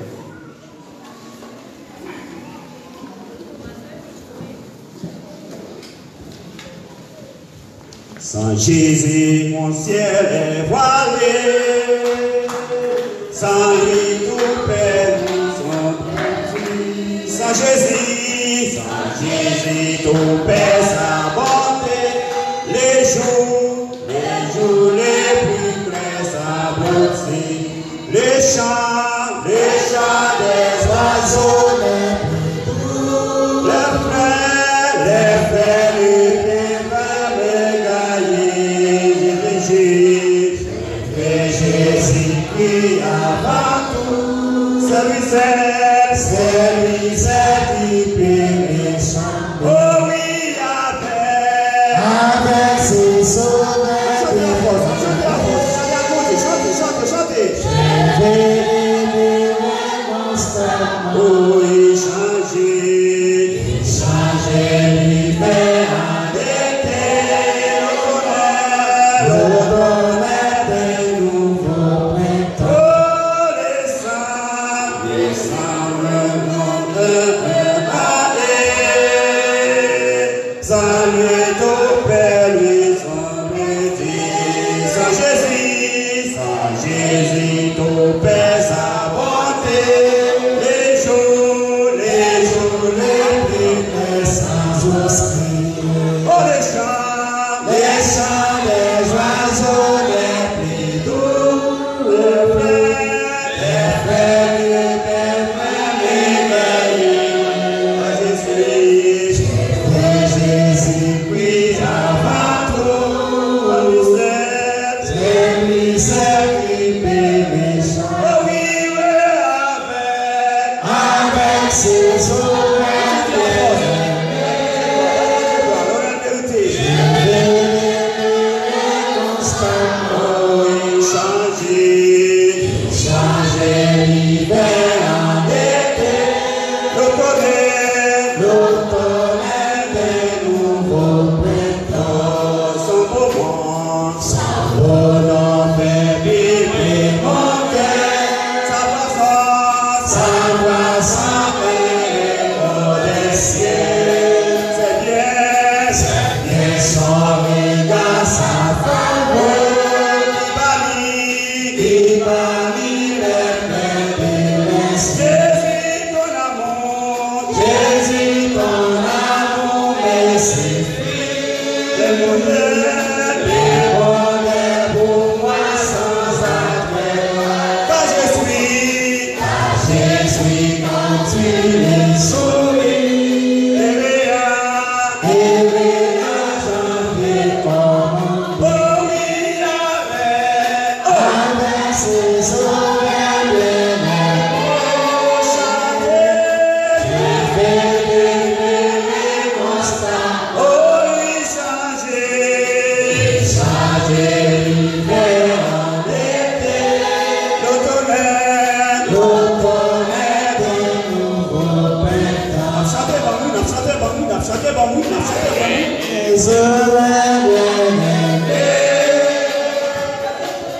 Sans Jésus, mon ciel est voilé. Sans lui, tout perd son fruit. Sans Jésus, sans Jésus, tout perd sa beauté. Les jours, les Le chant, le chant des oiseaux les plus doux, le fleuve, le fleuve le plus vermeil gaillé, Jésus, Jésus, Jésus-Christ avant tout. C'est lui seul, c'est lui seul qui peut me chanter. Oh oui, avec, avec ses sauveurs. Chante la force, chante la force, chante la force, chante, chante, chante, chante. J'ai vécu mon sang. Oh, il change, il change l'hiver en été. L'automne, l'automne est un nouveau printemps. Oh, le sang, le sang, le nom de Dieu. Salut au Père, lui, sans Dieu, sans Jésus, sans Jésus, tout perd sa bonté. Les jours, les jours les plus tristes sans Jésus. Oh, les chants, les chants des oiseaux les plus doux, les fleuves, les fleuves les plus vermeils gaillés, Jésus, Jésus, Jésus-Christ avant tout. C'est lui seul qui peut me chanter. Oh oui, oui, avec, avec ses oreilles. Chanje, chanje l'hiver en été. L'automne, l'automne est un nouveau printemps. Son beau nom, son beau nom fait vibrer mon cœur. Sa vwa, sa, sa vwa, sa bèl ekò dè syèl. Sènyè, Sènyè, son rega, sa favè, ki bani, ki bani lè mèt de lès. Jésus, ton amour, Jésus, ton amour me suffit. Le bonheur, le bonheur pour moi sans attendre. Car je suis, car je suis quand tu me souris. Éveillé, éveillé, j'en fais comme un. Oh oui, avec, avec ses oreilles, mon chante. Je vais demeurer constant. Oh oui, chanje, chanje l'hiver en été. L'automne, l'automne est un nouveau printemps. N ap chante, ban mwen, n ap chante, ban mwen, n ap chante, ban mwen, n ap chante, ban mwen. Désolé, bien aimé.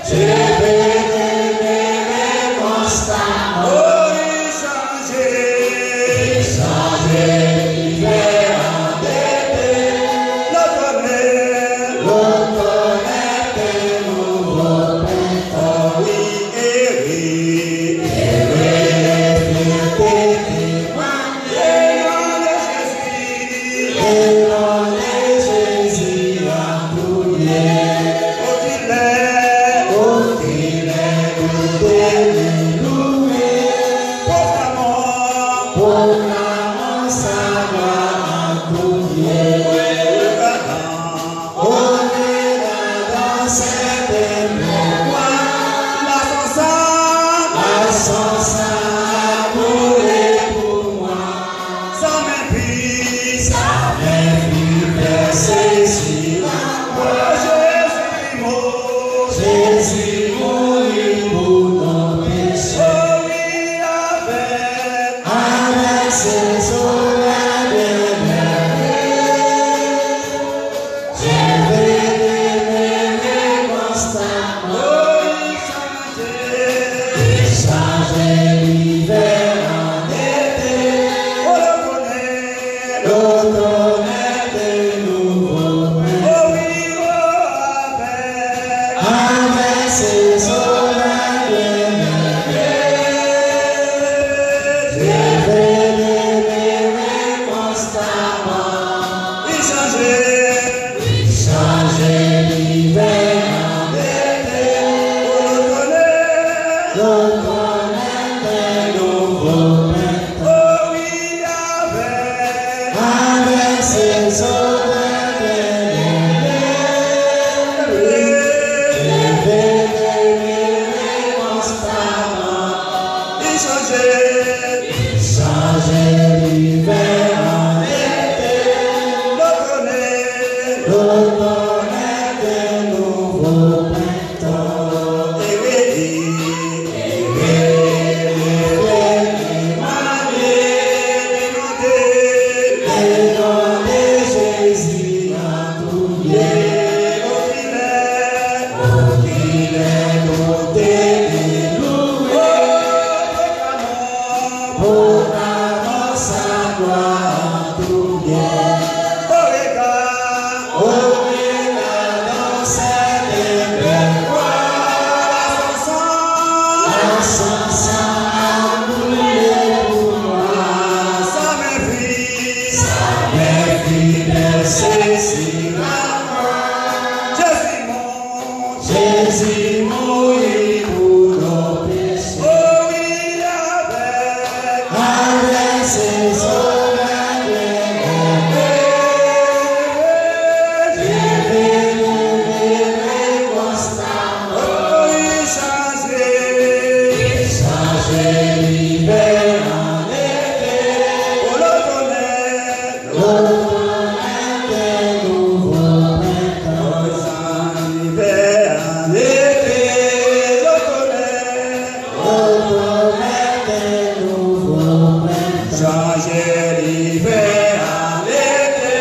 Je vais demeurer constamment. Oh, chanje, chanje l'hiver en été. L'automne, l'automne est un nouveau printemps. Oui, heureux, heureux les fiertés témoins. Le nom de Jésus, le nom de Jésus, Rekonèt de nouvo prentan. Oh wi, avèk, avèk sezon de leve, leve, leve konstaman. Li chanje, li chanje, livè an ete, lotonè, lotonè de nouvo prentan. Jezi mouri pou nou peche. Oh wi, avèk, avèk sezon de leve, leve, leve konstaman. Oh, li chanje, li chanje, livè an ete. Oh, lotonè, lotonè de nouvo prentan. Livè an ete, lotonè, lotonè de nouvo prentan. Chanje livè an ete,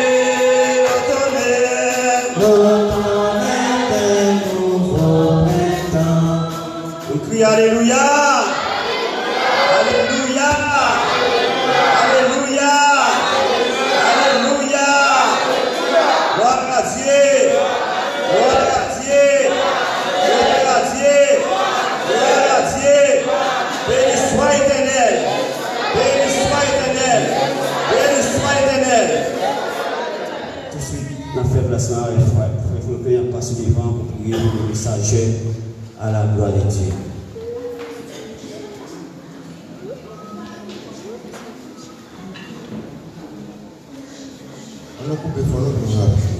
lotonè, lotonè de nouvo prentan. Nou kriye alelouya! Alelouya! Alelouya! Alelouya! Glwa a Dye! Glwa a Dye! Glwa a Dye! Glwa a Dye! Beni swa Etènèl! Beni swa Etènèl! Beni swa Etènèl! Touswit, n ap fè plas la avèk frè, frè Franklin ap pase devan pou priye pou nou sajè. À la gloire de Dieu. Ann nou koupe fò nou pou nou avanse.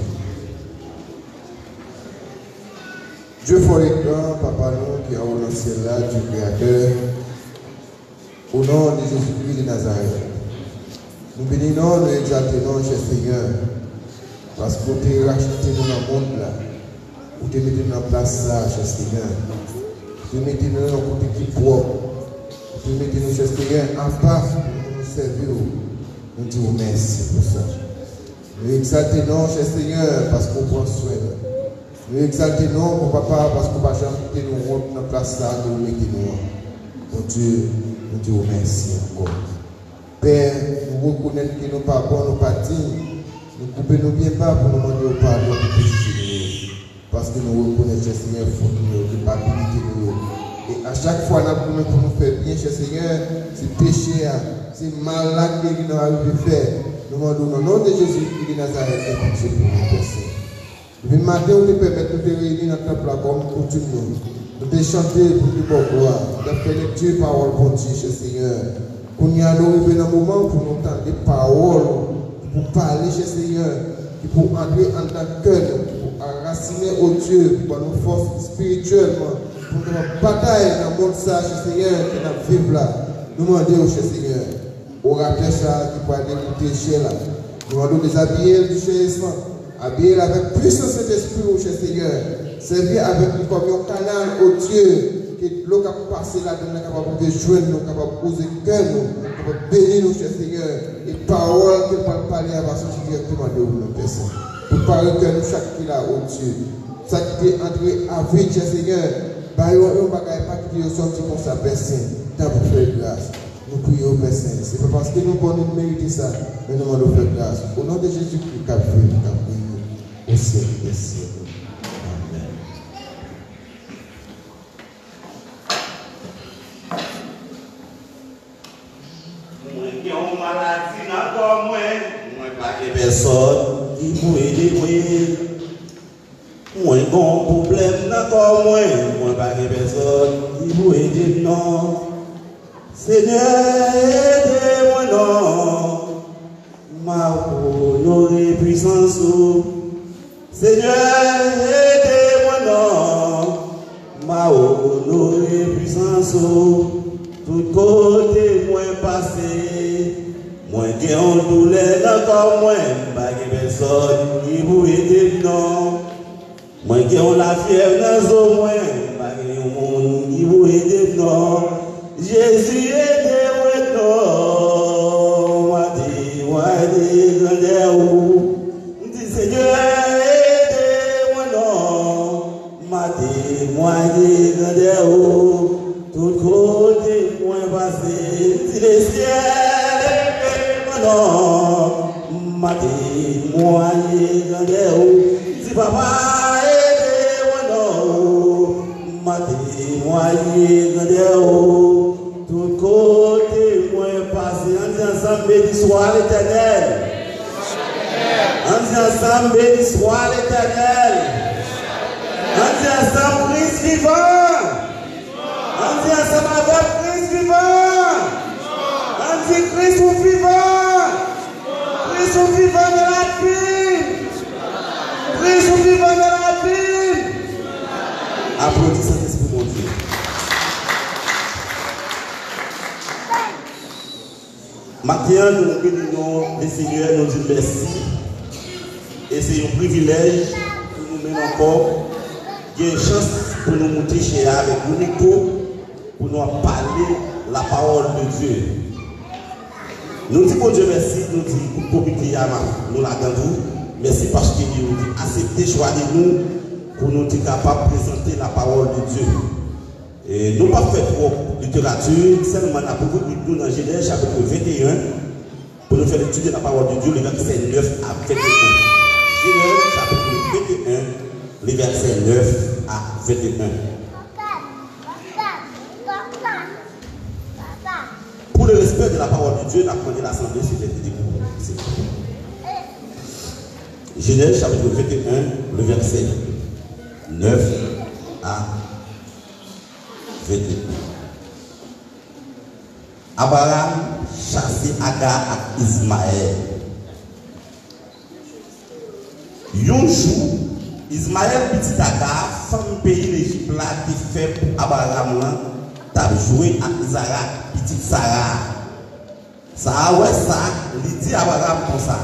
Dye fò e gran, Papa nou ki anwo nan syèl la, Dye kreyatè, o non de Jezikri de Nazarèt, nou beni non, nou egzalte non, chè Senyè, paske w te rachte nou nan mond la. Ou te mete nou nan plas sa a, chè Senyè. Ou te mete nou nan yon kote ki pwòp. Ou te mete nou, chè Senyè, apa pou nou sèvi w. Nou di w mèsi pou sa. Nou egzalte non w, chè Senyè, paske w pran swen nou. Nou egzalte non w, bon Papa, paske w pa janm kite nou wont nan plas sa a ke w mete nou an. Bondye, nou di w mèsi ankò. Pè, nou rekonèt ke nou pa bon, nou pa diy. Nou koupe nou byen ba pou nou mande w padon pou peche nou yo. Paske nou rekonèt, chè Senyè, fot nou yo, kilpabilite nou yo. E a chak fwa n ap goumen pou nou fè byen, chè Senyè, se peche a, se mal la ki gen nan arive fè. Nou mande w nan non de Jezi Kris de Nazarèt, fè pitye pou nou, Pè Sen. Depi maten ou te pèmèt nou te reyini nan tanp la kòm koutim nou. Nou te chante pou nou te ba w glwa. Nou t ap fè lekti pawòl Bondye, chè Senyè. Kounye a nou rive nan moman pou nou tande pawòl ou, ki pou pale, chè Senyè, ki pou antre anndan kè nou, ki pou arasinen, o Dye, pou ban nou fòs espirityèlman, pou nou kapab batay nan mond sa a, chè Senyè, ke n ap viv la. Nou mande w, chè Senyè, oratè sa a ki pral dekoute chè la. Nou mande w dezabiye l di chè e san. Abiye l avèk pwisans Sentespri w, chè Senyè. Sèvi avèk li kòm yon kanal, o Dye, ke dlo k ap pase ladan l la kapab rive jwenn nou, kapab poze kè nou, kapab beni nou, chè Senyè. E pawòl ke l pral pale a va soti dirèkteman de ou menm, Pè Sen. Prepare kè nou chak ki la, o Dye. Sa ki te antre avid, chè Senyè, ba yo yon bagay, pa kite yo sòti konsa, Pè Sen. Tanpri fè gras. Nou priye w, Pè Sen. Se pa paske nou bon nou merite sa, men nou mande w fè gras. O non de Jezikri k ap viv, k ap reye o syèk dè syèk. Amèn. Mwen gen yon maladi nan kò mwen. Mwen pa gen pèsòn ki pou ede mwen. Mwen Gon pwoblèm nan kò mwen, mwen pa gen pèsòn ki pou ede m non. Senyè, ede mwen non. M a onore pwisans ou. Senyè, ede mwen non. M a onore pwisans ou. Tout kote mwen pase, mwen gen yon doulè nan kò mwen, m pa gen pèsòn ki pou ede m non. Mwen gen yon lafyèv nan zo mwen, m pa gen yon moun ki pou ede m non. Jezi, ede mwen non. M a temwaye grandè ou. M di, Senyè, ede mwen non. M a temwaye grandè ou. Tout kote mwen pase, m di, Lesyèl, ede mwen non. M a temwaye grandè ou. M di, Papa, ede mwen non. M a temwaye grandè ou. Tout kote mwen pase, ann di ansanm, Beni swa Letènèl. Ann di ansanm, Beni swa Letènèl. Ann di ansanm, Kris vivan. Ann di ansanm avèk, Kris vivan. Ann di, Kris ou vivan. Kris ou vivan nan lavi m. Kris ou vivan nan lavi m. Aplodi Sentespri Bondye. Maten an, nou beni non Lesenyè, nou di l mèsi. E se yon privilèj pou nou menm ankò gen chans pou nou moute chè a avèk Winiko, pou nou ap pale la parole de Dieu. Nou di Bondye mèsi, nou di tout komite a, nou ladan tou. Mèsi paske nou di aksepte chwa de nou pou nou te kapab prezante la parole de Dieu. E nou p ap fè twòp literati, sèlman n ap ouvri Bib nou nan Jenèz chapit venteyen, pou nou fè l'étude de la parole de Dieu, le verset neuf à vingt et un. Jenèz chapit venteyen, le verset neuf à vingt et un. Pour le respect de la parole de Dieu, n ap mande lasanble, silvouplè, debout. Jenèz chapit venteyen, le verset neuf à venteyen. Abraram chase Aga ak Izmayèl. Yon jou, Izmayèl, pitit Aga, fanm peyi Lejip la, te fè pou Abraram lan, t ap jwe ak Izarak, pitit Sara a. Sara wè sa, li di Abraram konsa,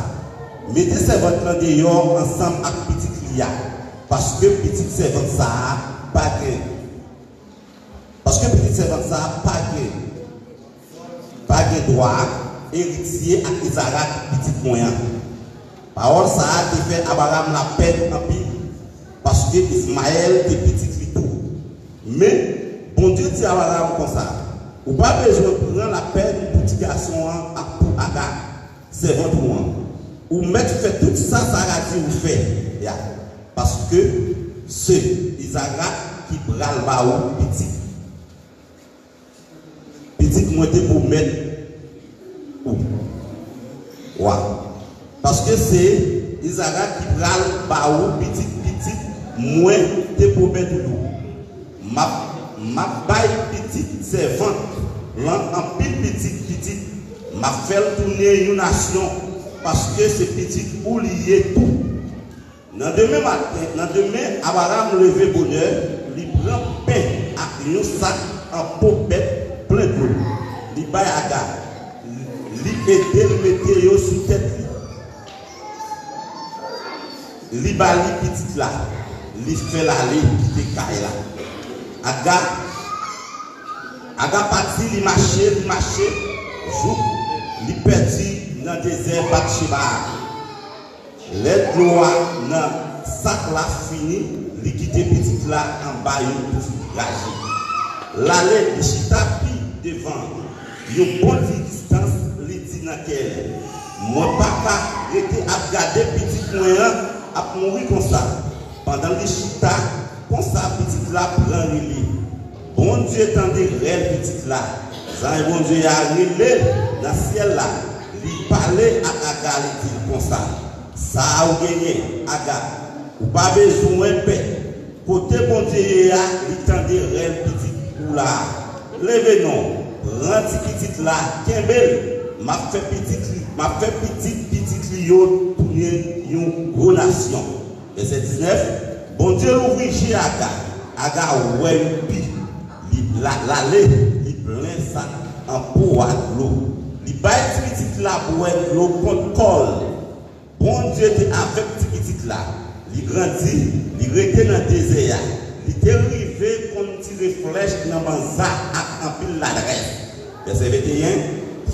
Mete sèvant lan deyò ansanm ak pitit li a, paske pitit sèvant sa a pa gen, paske pitit sèvant sa a pa gen, pa gen dwa eritye ak Izarak, pitit mwen an. Pawòl sa a te fè Abraram lapèn anpil, paske Izmayèl te pitit li tou. Men, Bondye di Abraram konsa, Ou pa bezwen pran lapèn pou ti gason an ak pou Aga, sèvant ou an. Ou mèt fè tout sa Sara di ou fè a, paske se Izarak ki pral ba ou pitit, pitit mwen te pwomèt ou. Wa. Paske se Izarak ki pral ba ou pitit pitit mwen te pwomèt ou yo. M ap, m ap bay pitit sèvant lan anpil pitit pitit. M ap fè l tounen yon nasyon, paske se pitit ou li ye tou. Nan demen maten, nan demen, Abraram leve bonè, li pran pen ak yon sak an po bèt plen dlo. Li bay Aga, li ede l mete yo sou tèt li. Li ba li pitit la, li fè l ale kite kay la. Aga, Aga pati, li mache, li mache, jouk li pèdi nan dezè Batcheba a. Lè dlo a nan sak la fini, li kite pitit la anba yon ti raje. L ale, li chita pi devan yon bon ti distans, li di nan kè l, Mwen pa ka rete ap gade pitit mwen an ap mouri konsa. Pandan li chita konsa, pitit la pran rele. Bondye tande rèl pitit la. Zanj Bondye a rele nan syèl la. Li pale ak Aga, li di l konsa, Sa a ou genyen, Aga, ou pa bezwen pè. Kote Bondye ye a, li tande rèl pitit ou la. Leve non, pran ti pitit la, kenbe l. M ap fè pitit li, m ap fè pitit pitit li yo tounen yon gwo nasyon. Vèsè diznèf, Bondye louvri je Aga. Aga wè yon pi. Li la, l ale, li plen sak an po a dlo. Li bay ti pitit la bwè dlo kont kò l. Bondye te avèk ti pitit la. Li grandi, li rete nan dezè a. Li te rive konn tire flèch nan banza ak anpil ladrès. Vèsè venteyen,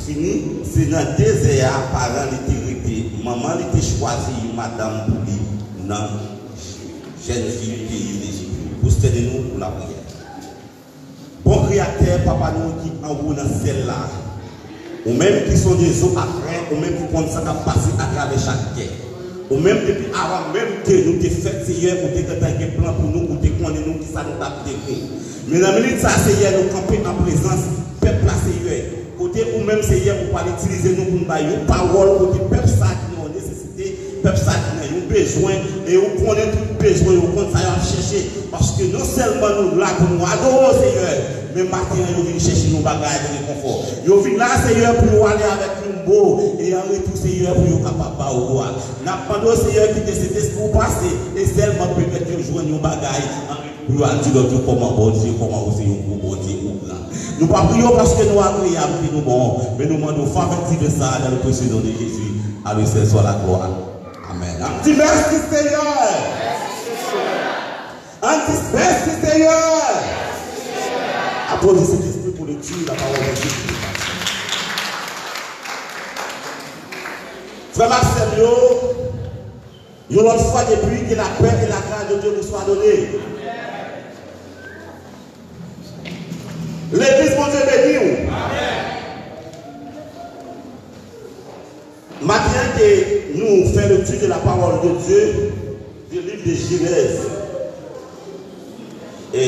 fini, se nan dezè a paran li te rete. Manman li te chwazi yon madanm pou li nan jèn fi peyi Lejip yo. Pwostène nou pou lapriyè. Bon Kreyatè, Papa nou ki anwo nan syèl la, ou menm ki sonde zo ak ren, ou menm ki konn sa k ap pase atravè chak kè. Ou menm, depi avan menm ke nou te fèt, Seyè, ou te gentan gen plan pou nou, ou te konnen nou, kisa nou t ap devni. Men nan minit sa, Seyè, nou kanpe an prezans pèp la, Seyè. Kote ou menm, Seyè, ou pral itilize nou pou n bay yon pawòl, kote pèp sa ki nan yon nesesite, pèp sa ki nan yon bezwen, e ou konnen tout bezwen yo, ou konn sa y ap chèche. Paske non sèlman nou la pou nou adore w, Seyè, men maten an, yo vin chèche yon bagay de rekonfò. Yo vin la, Seyè, pou yo ale avèk yon mo, e an retou, Seyè, pou yo kapab ba w glwa. N ap mande w, Seyè, kite Sentespri w pase, e sèlman pèmèt yo jwenn yon bagay an retou pou yo al di lòt yo kòman Bondye, kòman ou se yon gwo Bondye, ou gran. Nou pa priye w paske nou agreyab, ke nou bon, men nou mande w favè diven sa a dans le précieux nom de Jésus. À lui seul soit la gloire. Amèn. Ann di mèsi, Seyè. Ann di mèsi, Seyè. Aplodi Sentespri pou lekti lapawòl de Dye. Frè m ak sè m yo, yon lòt fwa depi, que la paix et la grâce de Dieu vous soit donnée. Legliz, Bondye beni w. Maten an ke nou fè lekti de la parole de Dieu, de liv de Jenèz. E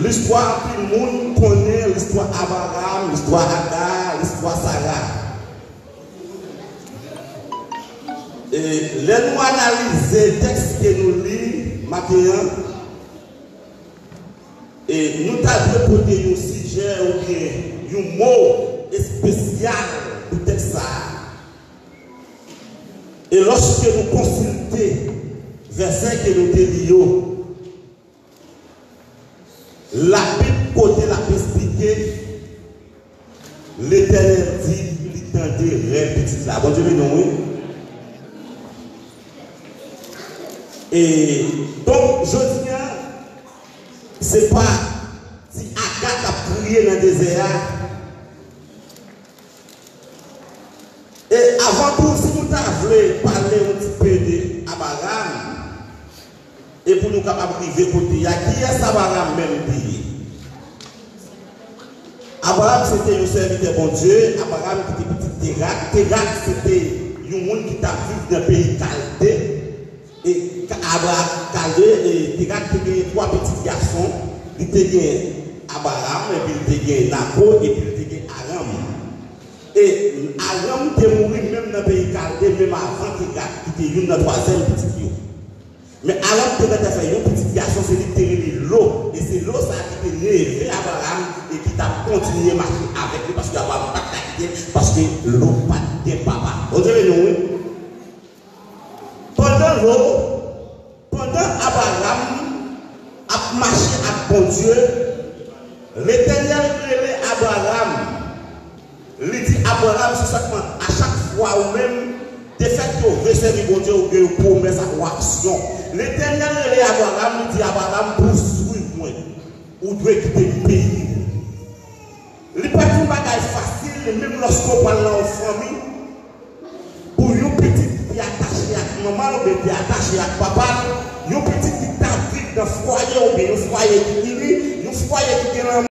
listwa, anpil moun konnen listwa Abraram, listwa Aga, listwa Sara. E lè nou analize tèks ke nou li maten an, e nou ta dwe pote yon sijè oubyen yon mo espesyal pou tèks sa a. E lòske nou konsilte vèsè ke nou te li yo, Labib kote l ap esplike, Letènèl di li tande rèl pitit la. Bondye beni w, wi. E donk, jodi a, se pa ti Aga k ap kriye nan dezè a. E avan tou, si nou ta vle pale yon ti pe de Abraram, e pou nou kapab rive kote a, kiyès Abraram menm te ye? Abraram se te yon sèvitè Bondye, Abraram ki te pitit Terak. Terak se te yon moun ki t ap viv nan peyi Kalde. E Ka-, Abra-, Kalde, e Terak te gen twa pitit gason. Li te gen Abraram, epi li te gen Nako, epi li te gen Aram. E Aram te mouri menm nan peyi Kalde, menm avan Terak, ki te youn nan twa sèl pitit yo. Men Aram te gentan fè yon pitit gason, se li ki te rele Lo. E se Lo sa a ki te leve Abraram e ki t ap kontinye mache avèk li, paske Abraram pa t ka kite l, paske Lo pa t gen papa. Bondye beni w, wi. Pandan Lo, pandan Abraram ap mache ak Bondye, Letènèl rele Abraram. Li di Abraram, se sèlman a chak fwa ou menm, defèt ke w vle sèvi Bondye, ou gen yon pwomès ak yon aksyon. Letènèl rele Abraram, li di Abraram, pou w swiv mwen, ou dwe kite peyi w. Li pa t yon bagay fasil, menm lòske w pral nan yon fanmi, pou yon pitit ki te atache ak manman l oubyen te atache ak papa l, yon pitit ki t ap viv nan fwaye oubyen yon fwaye ki ini, yon fwaye ki gen lanmou.